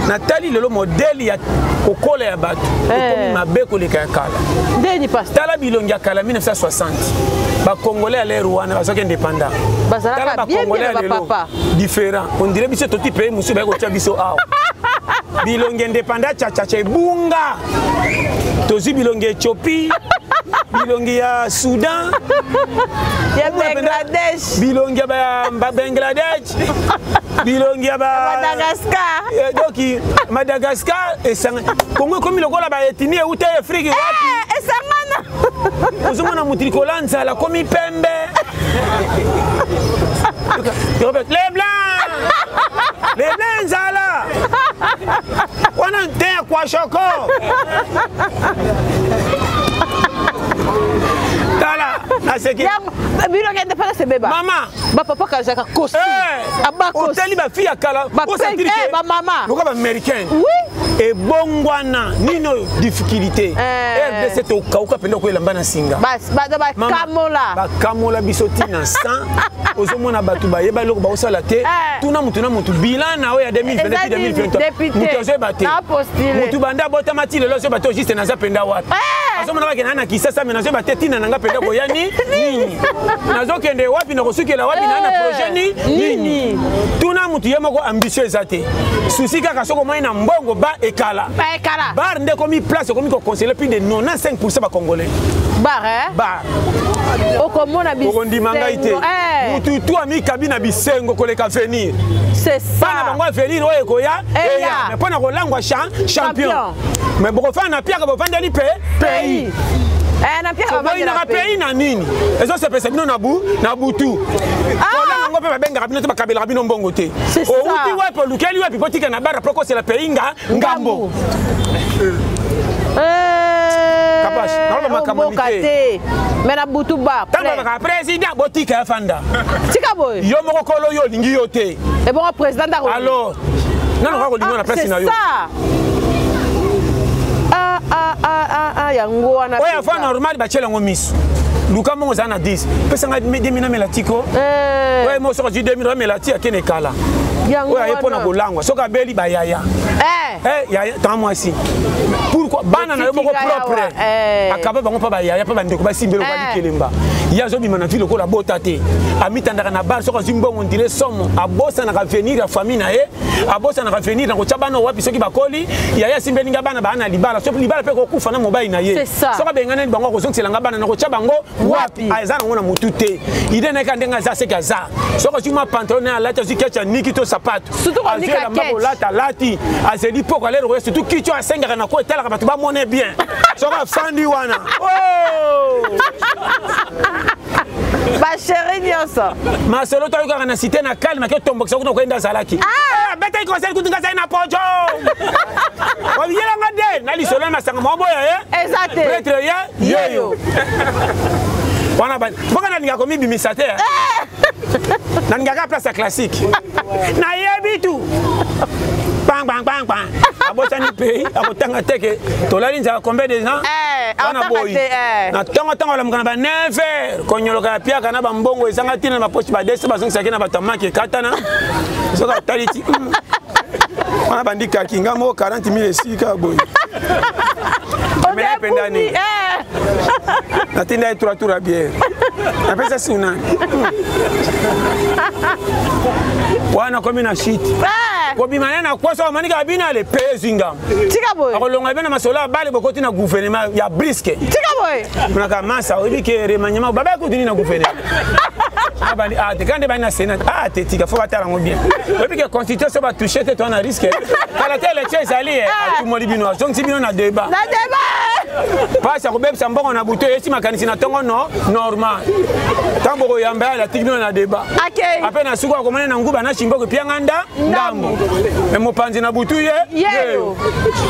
natali lelo modèle ya kokola ya bato ekomi mabe koleka ya kala. Ndeni, pasteur? Tala bilongi ya kala, 1960, bacongolais ya lere wana bazwaki indépendant. Bazalaka bien bien na bapapa. Différent, on dirait biso toti pays mosusu baye kotia biso awa. Bilongi indépendant chachacha ebunga, tozwi bilongi ya Éthiopie, bilongi ya Soudan, ya Bangladesh. Bilongi ya Bangladesh, bilongi ya Madagascar. Donc Madagascar esanga Kongo, ekomi lokola baethnie euta Afrique wapi. Esangana. Ozomona motu likolo ya nzala komi pembe, les blancs, les blancs, nzala wana te ya kwashoko. Tala, naseki. Bilongi indépendance ebeba. Mama. Bapapa kazaka costume. Otali bafille ya kala, bamama. Lokola baaméricaine. Oui. Ebongwana nini oyo? Difficulté. RDC tokauka mpenza, koyelamba na singa. Bakamola. Bakamola biso ntina 100. Ozomona bato bayeba eloko baosala te. Tuna motu na motu, bilan na oyo ya 2022, 2023, moto azoyeba te. Motu banda abotama ti lelo azoyeba te juste naza mpenza wapi. Azomona bakenda na Kisasa, me nazoyeba te ntina na nga mpenza koya ni nini. Nazokende wapi, nakosukela wapi, naa na projet ni nini? Tuna mutu ye moko, ambition eza te, susi kaka soki omoni na mbongo ba ekala. Ekala. Bar nde ekomi place ekomi koconseille plus de 95 bacongolais. Bar, eh? Bar. Okomona. Okondima ngai te, mutu tu amikabi na bisengo koleka avenir. C'est ça. Bana bango, avenir oyo ekoya eya, mais mpo na kolangwa champion, mais bokofanda na piaka, bovandeli mpe pays. Boyinaka pays na nini? Ezosepesa bino na bu na butu. Kolanga yango mpe babengaka bino te, bakabelaka bino mbongo te. Outi wapi, olukeli wapi, mpo tika na bara po kosela pays nga ngambo. Kapash, naloba makambo mike. Me na butu ba ntango babaka président, botika ya fanda. Tika boye. Yo moko kolo, yo olingi yo te. Ebongo président ndako. Alors nano kaka kolingo na place na yo. Yango wana. Oyo afa normal, batiela yango miso. Luka mbongo, ozala na 10, pesanga 2000 namela tiko. Oyo mo soki azwi 2000, amela ti akende kala. Oyo aye mpo na kolangwa, soki abeli bayaya, yaya tanga mwasi. Pourquoi bana na yo moko propre akaba bango mpa bayaya, mpa bandeko basimbeli lokola likelemba? Ye azobima na vie lokola bota te, amitandaka na bar. Soki azwi mbongo, ndire somo, abosanaka avenir ya famille na ye, abosanaka avenir na kotya bana wapi soki bakoli. Yaya asimbeli nga bana, baa na libala, soki libala mpe kokufa na mobali na ye, soki abenganeli bango, akozongisela nga bana, na kotya bango wapi? Eza nango na motu te. Ide na ye kaka ndenge aza, seki aza. Soki azwi mwa pantalon na ye alati, azwi ketch ya niki to sapato, azwi elamba kolata, alati, azeli poko alero koya. Surtout kicho asengaka na ko etalaka bato bamone bien. Soki afandi wana, basheri nyonso. Masolo to ayokaka na cité na calme, ake tombokisa kuna koyenda azalaki abetaki conseil kutu, nga azali na pojo oyelanga de na lisolo na masanga moko boya ye. Eza te. Prêtre ye yeyo wana mboka nalingaka komibimisa te, nalingaka place ya classique, nayebi tu pangpangpangpang. Abosani pays, akotanga te ke tolali nzala combien de ans wana boyi. Na ntongo ntongo alamuka na ba 9 heures, konyoloka ya piaka na bambongo ezanga ntina na bapoche, badese bazongisaki na bato ya maki ekatana. Soki atali ti wana bandi kaki nga moko 40 000 esika boye mpenza nini, natinda ye 3 tour ya bière, napesa sunani wana komi na shite kobima ne na kwasa omanika bino ale pe ezwi ngambo. Tika boye. Akolonga bino na masolo ya bale, bokoti na gouvernement ya briske. Tika boye. Monaka masa oyebi ke remaniement babaki kutuni na gouvernement abandi ah te kande bani na sénat ah te tika fo batala yango bien. Oyebi ke constitution so batouche te, toa na risque kala te. Élection ezali, atumoli bino, azongisi bino na débat. Na débat. Pasi akobebisa mbongo na butu, eyesi makanisi na ntongo no normal. Ntango bokoyamba ye, alatiki bino na débat. Ape na suku akomona na nguba na shimboko epianga nda ndambo me mopanzi na butu ye. Yeyo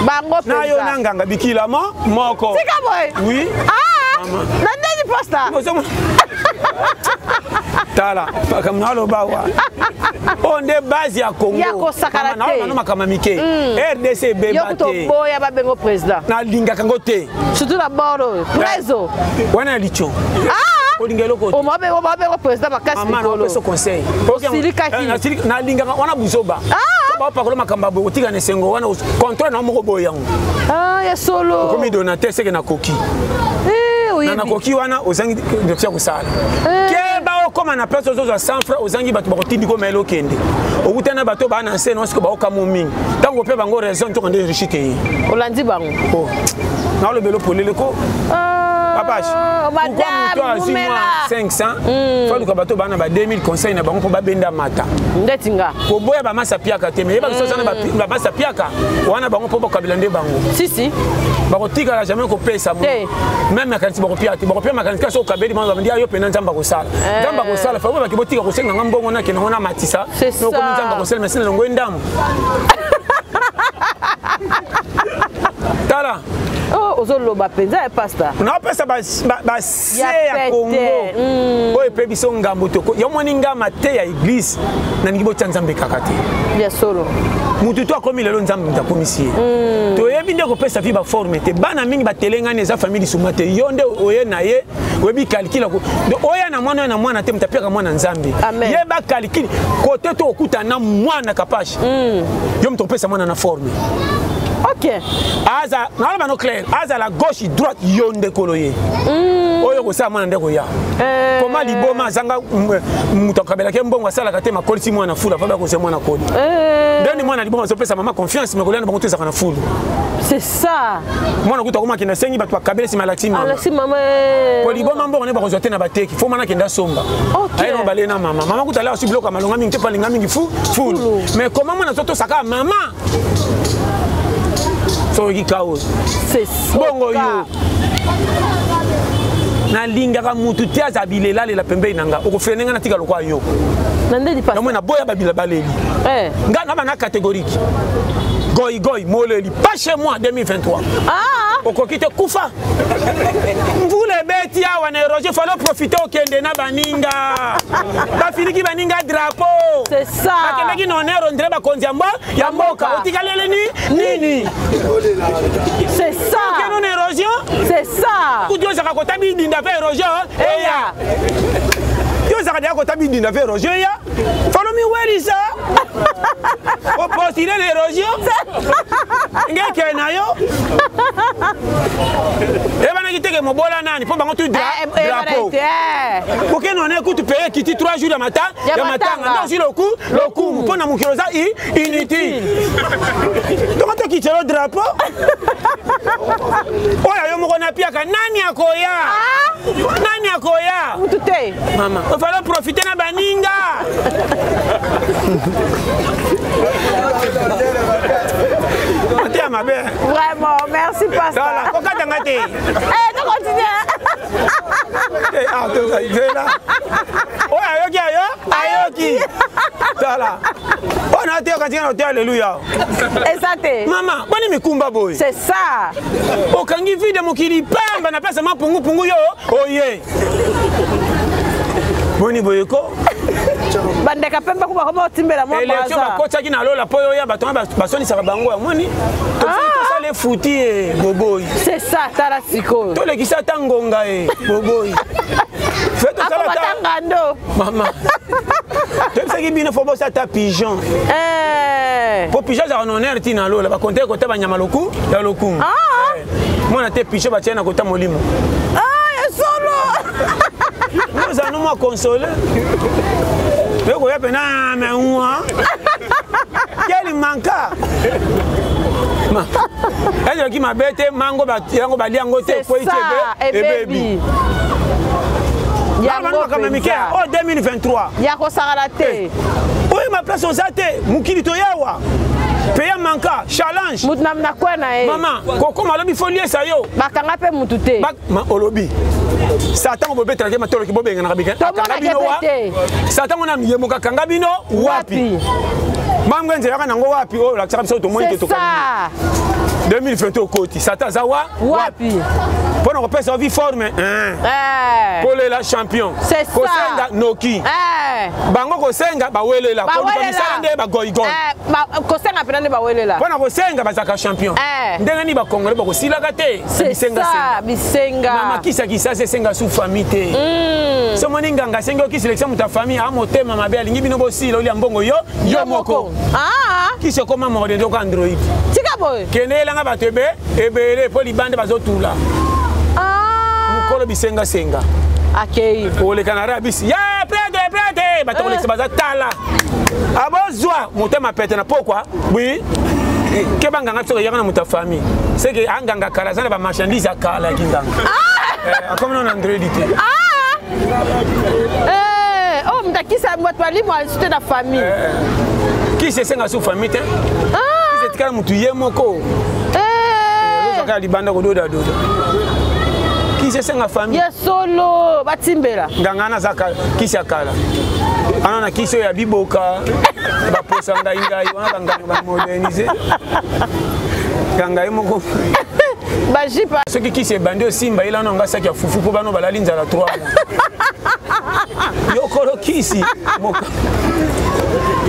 bango. Na yo na nganga bikilamo moko. Tika boye. Oui. Na ndeni posta. Tala makambo naloba wa oyo nde base ya Congo. Ya kosakana te. Naolobano makambo mike. RDC ebeba te. Boya babengo président. Nalingaka yango te. Surtout na bord oyo preso. Wana ya licho kolinga eloko. Omabengo président makasi likolo. Napesa conseil. Osilikaki. Nalingaka wana buzoba. Bapakola makambo ya boye, otika na esengo wana, contrôle na moko boye yango. Ya solo. Okomi donateur, seke nakoki na nakoki wana, ozangi dossier ya kosala. Keba, okóma na place ozozwa 100 franc, ozangi bato bakotindi komela, okende okuta na bato baa na nse na siko baokamo mingi. Ntango mpe bango raison toka nde riche te ye. Olandi bango. Nalobela polele ko papash, pourquoi moto azwi mwa 500, faluka bato baa na ba 2000, conseil na bango mpo babenda mata. Ndeti nga. Koboya bamasa piaka te, me yeba biso oza na bamasa piaka wana bango mpo bakabila nde bango. Sisi. Bakotikala jamais kopesa meme makanisi, bakopia te, bakopia makanisi kasi okabeli bango, bandi yo mpena Nzambe akosala, Nzambe akosala. Fa baki botika kosenga nga mbongo, nakende ngo namatisa, nokomi Nzambe akosala mesi na longo ndambo. Tala. Ozoloba mpenza ya pasta. Naopesa base ya Congo oyo epe biso ngambo toko. Yo moni ngama te ya église, nalingi botya Nzambe kaka te. Ya solo. Mutu to akomi lelo, Nzambe moto akomisi ye. Toyebi nde kopesa vi baforme te. Bana mingi batelengani, eza famille lisuma te. Yo nde oye na ye, oyebi calcul oya na mwana, oyo na mwana te, moto apiaka mwana Nzambe. Yeba calcul kote to okuta na mwana kapashe. Yo moto opesa mwana na forme. Ok. Aza naloba no clair, azala gauche droite, yo nde kolo ye. Oyo kosala mwana nde koya. Eh. Koma liboma azanga moto akabelaki mbongo asalaka te makolisi mwana fulu afa bakozwa mwana koli. Eh. Ndeni mwana liboma azopesa mama confiance mais kolia na bango te ezalaka na fulu. C'est ça. Mwana kutu akoma akenda asengi bato bakabeli nsima alakisi mama. Alakisi mama. Eh. Po liboma mbongo ne bakozwa te na bateki fo mwana akenda asomba. Okay. Aye bale na mama. Mama kutu alaka su biloko ya malonga mingi te po alinga mingi fu fulu. Mais comment mwana azotosaka mama? Soki kao. Bongo yo. Nalingaka mutu te aza bilelalela pembeni na nga okofrene nga natika lokwa yo namoi naboya babila baleli eh. nga na bana catégorique goigoi moleli pas chez moi 2023 ah. okoki te kufa mvula ebeti awa na érosion falo profite okende na baninga bafiliki baninga drapeau bakendaki na honneur ondire bakonzi ya mboka otikaleli ni nini C'est ça. Okende na érosion C'est ça. Kutu ozalaka kota bidinda mpe érosion eya. Yo ozalaka deya kota bidinda mpe érosion eya. Falo miwelisa. Opostile na érosion. Ngeke na yo. Ebanaki teke mobola nani mpo bango tu drapeau. Okende wana kutu paye kiti 3 jours ya mata ya matanga nde ozwi loku lokumu mpo na mokili oza inutile tongo tokitelo drapeau oyo yo moko napiaka nani akoya ah? nani akoya mutu te mama ofala profite na baninga mateya mabe vraiment merci pasteur kokatanga te eh, to continue eh, ah, tozela oyo ayoki ayo ayoki tala oyo na te okatika na ote aleluya eza te mama boni mikumba boye c'est ça okangi vide mokili pamba na place ma pungupungu yo oye boni boye ko bandeka pembe kuba koma otimbela mwa élection bakotaki na lola mpo oya bato wana basonisaka bango amoni tosala efuti ye boboyi c'est ça tala sikoyo tolekisa ata ngonga ye boboyi akobata ngando mama toyebisaki bino fo bosa ata pigeon eh. po pigeon azalaka na honneur ntina lola bakonte kota banyama loku ya lokumu ah. eh. mwana te pigeon batie na kota molimo ah, solo ozala no mwa console okoya mpena meua quel manka ezalaki mabe te mango yango balia yango te ekwei te ebebi yango makambo ya mike oyo 2023 ya kosakana te eh, oyo ma place oza te mokili toyawa peya manka challenge moto na na kwe na ye mama kokoma alobi fo liesa yo bakanga mpe motu te olobi satan bobetelaki matoloki bobenganaka bikakanga bino wa satan ngo na ye moko akanga bino wapi mango nzela yaka nango wapi oyo olakisaka biso tomoni te tokani 2020 okoti satan aza wa wapi mpo na kopesa vi forme eh. kolela champion kosenga noki eh. bango kosenga bawelela koluka misala nde bagoigoi eh, kosenga mpena nde bawelela mpo na kosenga bazalaka champion ndenge nini bakongole bakosilaka te bisenga mama kisi ya kisasa esenga su famille te mm. so omoni nganga asengi okisi lekisa moto ya famille a motema mabe alingi bino bosila olia mbongo yo yo moko ah. kisi ekoma moko nde oka android tika boye kende elanga bato ebe ebele mpo libanda bazotula ah. mokolo bisengasenga akei koleka na rabisi ye prete prete bato kolekisa baza tala abozwa motema pete na pokwa bwi keba nganga biso eyaka na moto ya famille seke anganga kala aza na bamarchandise ya kala ya kinganga ah! eh, akomi nano android te ah! Eh, oyo oh, moto akisa bato balimo asu te na famille eh, kisi esenga su famille te ah! kisi etikala motu ye moko ozaka libanda kododadoda kisi esenga famille ya solo batimbela nganga wana aza kisi ya kala ana na kisi oyo ya biboka baposa ngai ngai wana banganga bamodernise nganga ye moko bajipa soki kisi ebandi osimba yela na nga saki ya fufu mpo bano balali nzala 3 mois yokolo kisi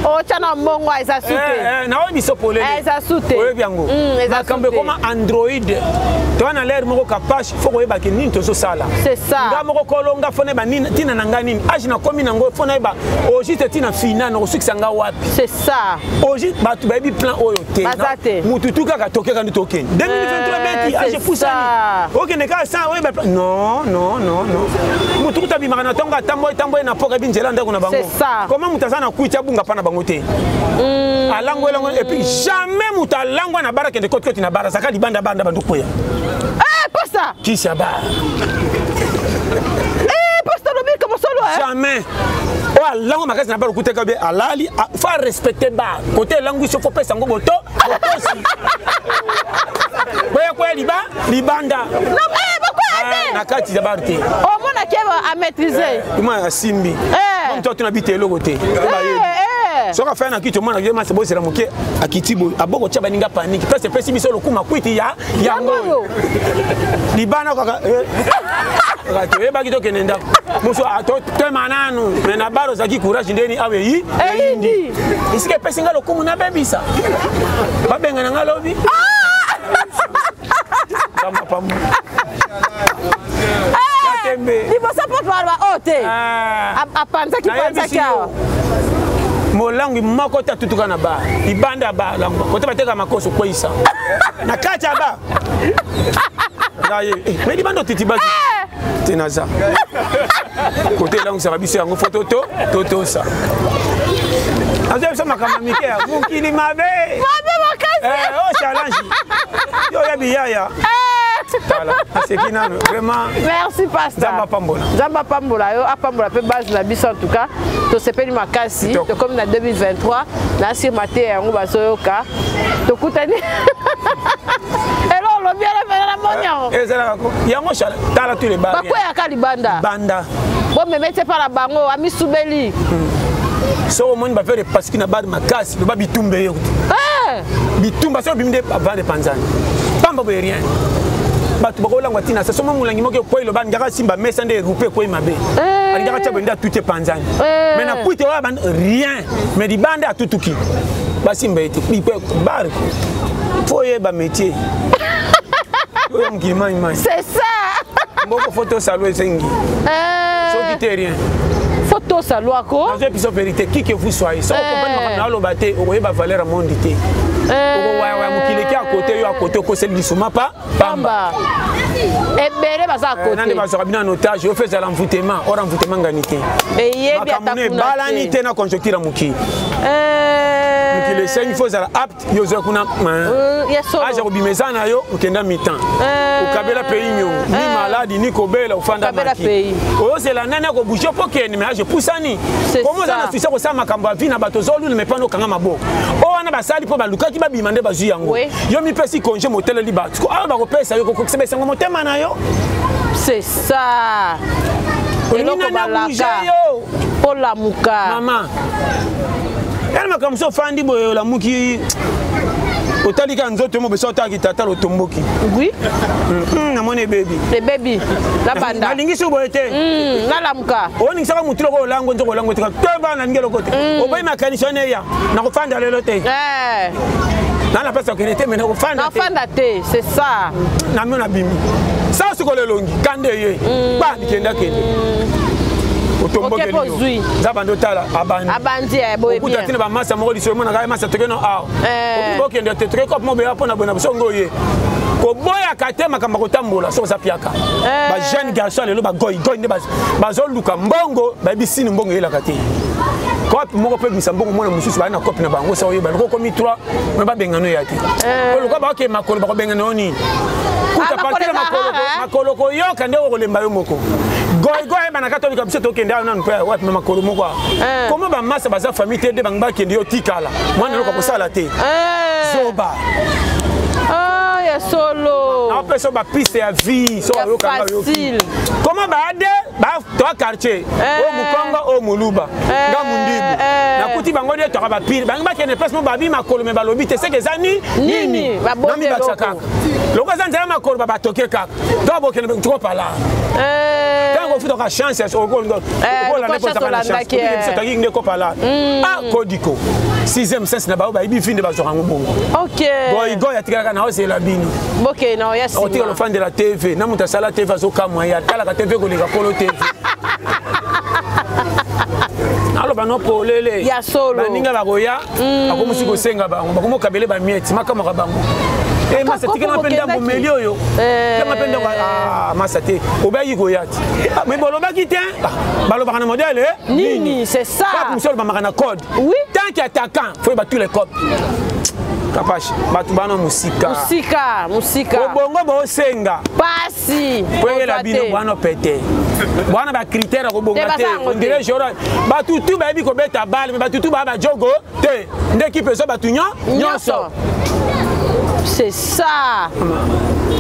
Otya na mbongo eza su te. Eh, eh, naoyebi biso polele. Eh, eza su te. Oyebi yango. Makambo ekoma android. Toza na l'heure moko kapache faut koyeba ke nini tozosala. C'est ça. Nga moko kolonga faut nayeba nini tina na nga nini. Age nakomi nango faut nayeba au juste tina final nakosukisa nga wapi. C'est ça. Au juste bato bayebi plan oyo te. Baza te. Mutu tu kaka tokeka nde tokende. 2023 beti age epusani. Okende kaka sans oyeba plan. Non, non, non, non. Mutu kuta abimaka na ntongo atamboli tamboli na poka ebi nzela ndako na bango. C'est ça. Comment mutu aza na kwiti abunga pa na bango te. Alangwa elangwa et puis jamais mutu alangwa na bara kende koti koti na bara zaka libanda banda bandu kweya. Eh, pasta. Kisi ya bara. Eh, pasta lobi kama solo eh. Jamais. oyo alangwa makasi na bara okutaka be alali faut respecter bar kote elangwisi fo pesa yango boto botosi boya kwya liba libanda na kati ya bar te omonaki amaîtrise ima asimbi moto atuna bite eloko te soki afai na kiti omona ye masa bozela moke akiti boye aboko tya baninga paniki place epesi biso lokuma kwiti ya yango oyo libana kaka toyebaki tokende ndako mosu totema nanu me na bar ozalaki courage ndeni awa eyi eyindi esika epesi nga lokumu nabebisa babengana nga lobi pamba tembe liboso mpo tobaloba oyo te apanzaki panzaki awa molangwi moko te atutuka na bar libanda ya bar langwa kote bateka makoso okweisa na kati ya bar naye me libanda otiti basi te naza kote elangisaka biso yango fo toto totosa azoya biso makambo ya mike ya mokili mabe mabe makasi o challenge yo oyebi yaya tala aseki nano vraiment merci pasteur nzambe apambola nzambe apambola yo apambola mpe base na biso en tout cas tosepeli makasi tokomi na 2023 na nsima te yango bazoyoka tokutani elo olobi ala mpena na moni yango ezalaka yango tala tous les bar bakweyaka libanda banda bomeme te mpa na bango amisubeli soki omoni bavere epasiki na bar makasi loba bitumba eye kutu bitumba soki obimi nde bavare epanzani pamba boye rien bato bakolangwa ntina sa somo molangi moko ekwei loba alingaka asimba mesa nde erupe ekwei mabe alingaka tia boye nde atuti epanzani mais na kwite oyo rien mais libanda atutuki basimba ye te bar fo oyeba métier oyo mokili mai mai c'est ça mboko fo tosalo esengi soki te rien fo tosalo ko nazo biso vérité qui que vous soyez soki okomprendre makambo naoloba te okoyeba valeur ya monde te okowayawaya mokili eke akote yo akote okoseli lisuma pa pamba ebele baza akote nande bazwaka bino en otage yo fe ezala envoûtement or envoûtement ngani te eyebi ata kuna ebalani te na conjoncture ya mokili mokili esengi fo ozala apte yo ozwa kuna age ya kobima eza na yo okenda mitan okabela pays nyongo ni maladi ni kobela ofanda maki oyozela nani akobouge mpo okende me age epusani komo oza na susi kosala makambo ya vi na bato ozolula me mpana okanga maboko oyo wana basali mpo balukaki babima nde bazwi yango yo mipesi congé moteleli bato awa bakopesa yo kokokisa besango motema na yo c'est ça olingi nani abouge yo olamuka mama yana makambo mosusu ofandi boye olamuki otali kaka nzoto mo beso otalaki tata lotomboki oui namoni ebebi ebebi nabanda nalingi su boye te nalamuka oningisaka motu loko olango nzoko olango tika te bana nalingi eloko te oboyi makanisi wana eya nakofanda lelo te na na place okende te me nakofanda nafanda te c'est ça nami nabimi sa sikola elongi kanda eye ba bikenda kende otombokeli nzambe ando tala abandi okuta tina bamasa moko lisolo emonaka ye masa toke no awa okende te toke kope mobeya mpo na boye na biso ngo ye koboyaka te makambo ya kotambola soki oza piaka bajeune garçon lelo bagoigoi nde bazoluka mbongo bayebi sini mbongo eyelaka te cope moko mpe bimisa mbongo mwana mosusu baye na cope na bango sa oyeba loko okomi 3 me babengano ya te oluka baoke makolo bakobengana yo nini kuta partir makolo koyoka nde okolemba yo moko goigoi ayebana kati obika biso tokende awa nanu mpe wapi me makolo moko awa koma bamasa baza famille te nde bango bakende yo tikala mwana eloko akosala te zoba ya solo. Naopesa bapiste ya vie so oyokanga oyoki koma baade toa quartier oyo mokongo oyo moluba nga mondibu nakuti bango nde toka bapire bangi bakende place mo babi makolo me balobi te seke eza ni nini namibakisa kaka loko eza nzela makolo babatoke kaka to bokende tokopala ntango ofutaka chance okolanda kozaka na chance biso toki nde kopala ah kodiko sixième sens na bango bayebi vi nde bazwaka yango bongo goigoi atikalaka na ozela bino otikala ofandela tv na moto asala tv azokamwa ye atalaka tv koleka kolo tv naloba no polele baninga bakoya bakomosi kosenga bango bakomokabele bamieti makamaka bango Eh, masa tikela mpe ndambo meli oyo tikela mpe ndambo ah, masa te obayaki koya te ah, mais bolobaki te ah, balobaka na modèle eh? nini c'est ça mosu alobamaka na code oui tant qu'attaquant faut yeba tous les codes kapash bato bana mosika mosika mosika obongo bosenga pasi poyela bino bwana pete bwana bacritère ya kobonga te ondire jora bato tu bayebi kobeta bale me bato tu baya bajogo te nde ekipe eza bato nyonso c'est ça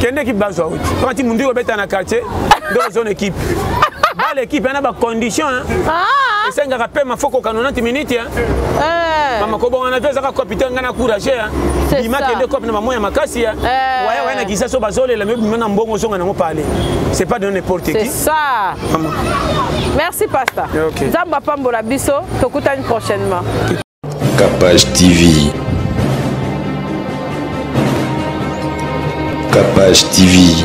kende ekipe bazwa uti kama ti mundu kobeta na quartier nde ozona ekipe bale ekipe yana bacondition ah. esengaka pema fo koka 90 minute eh. mama kobonga na vie ezaka kopi te ngai na courage bima kende kopi na mamoya makasi waya waya na kisasa bazolela me bima na mbongo ozonga nango pale c'est pas de n'importe qui c'est ça maman merci pasteur okay. nzambe apambola biso tokutani prochainement Capage TV. Capage TV.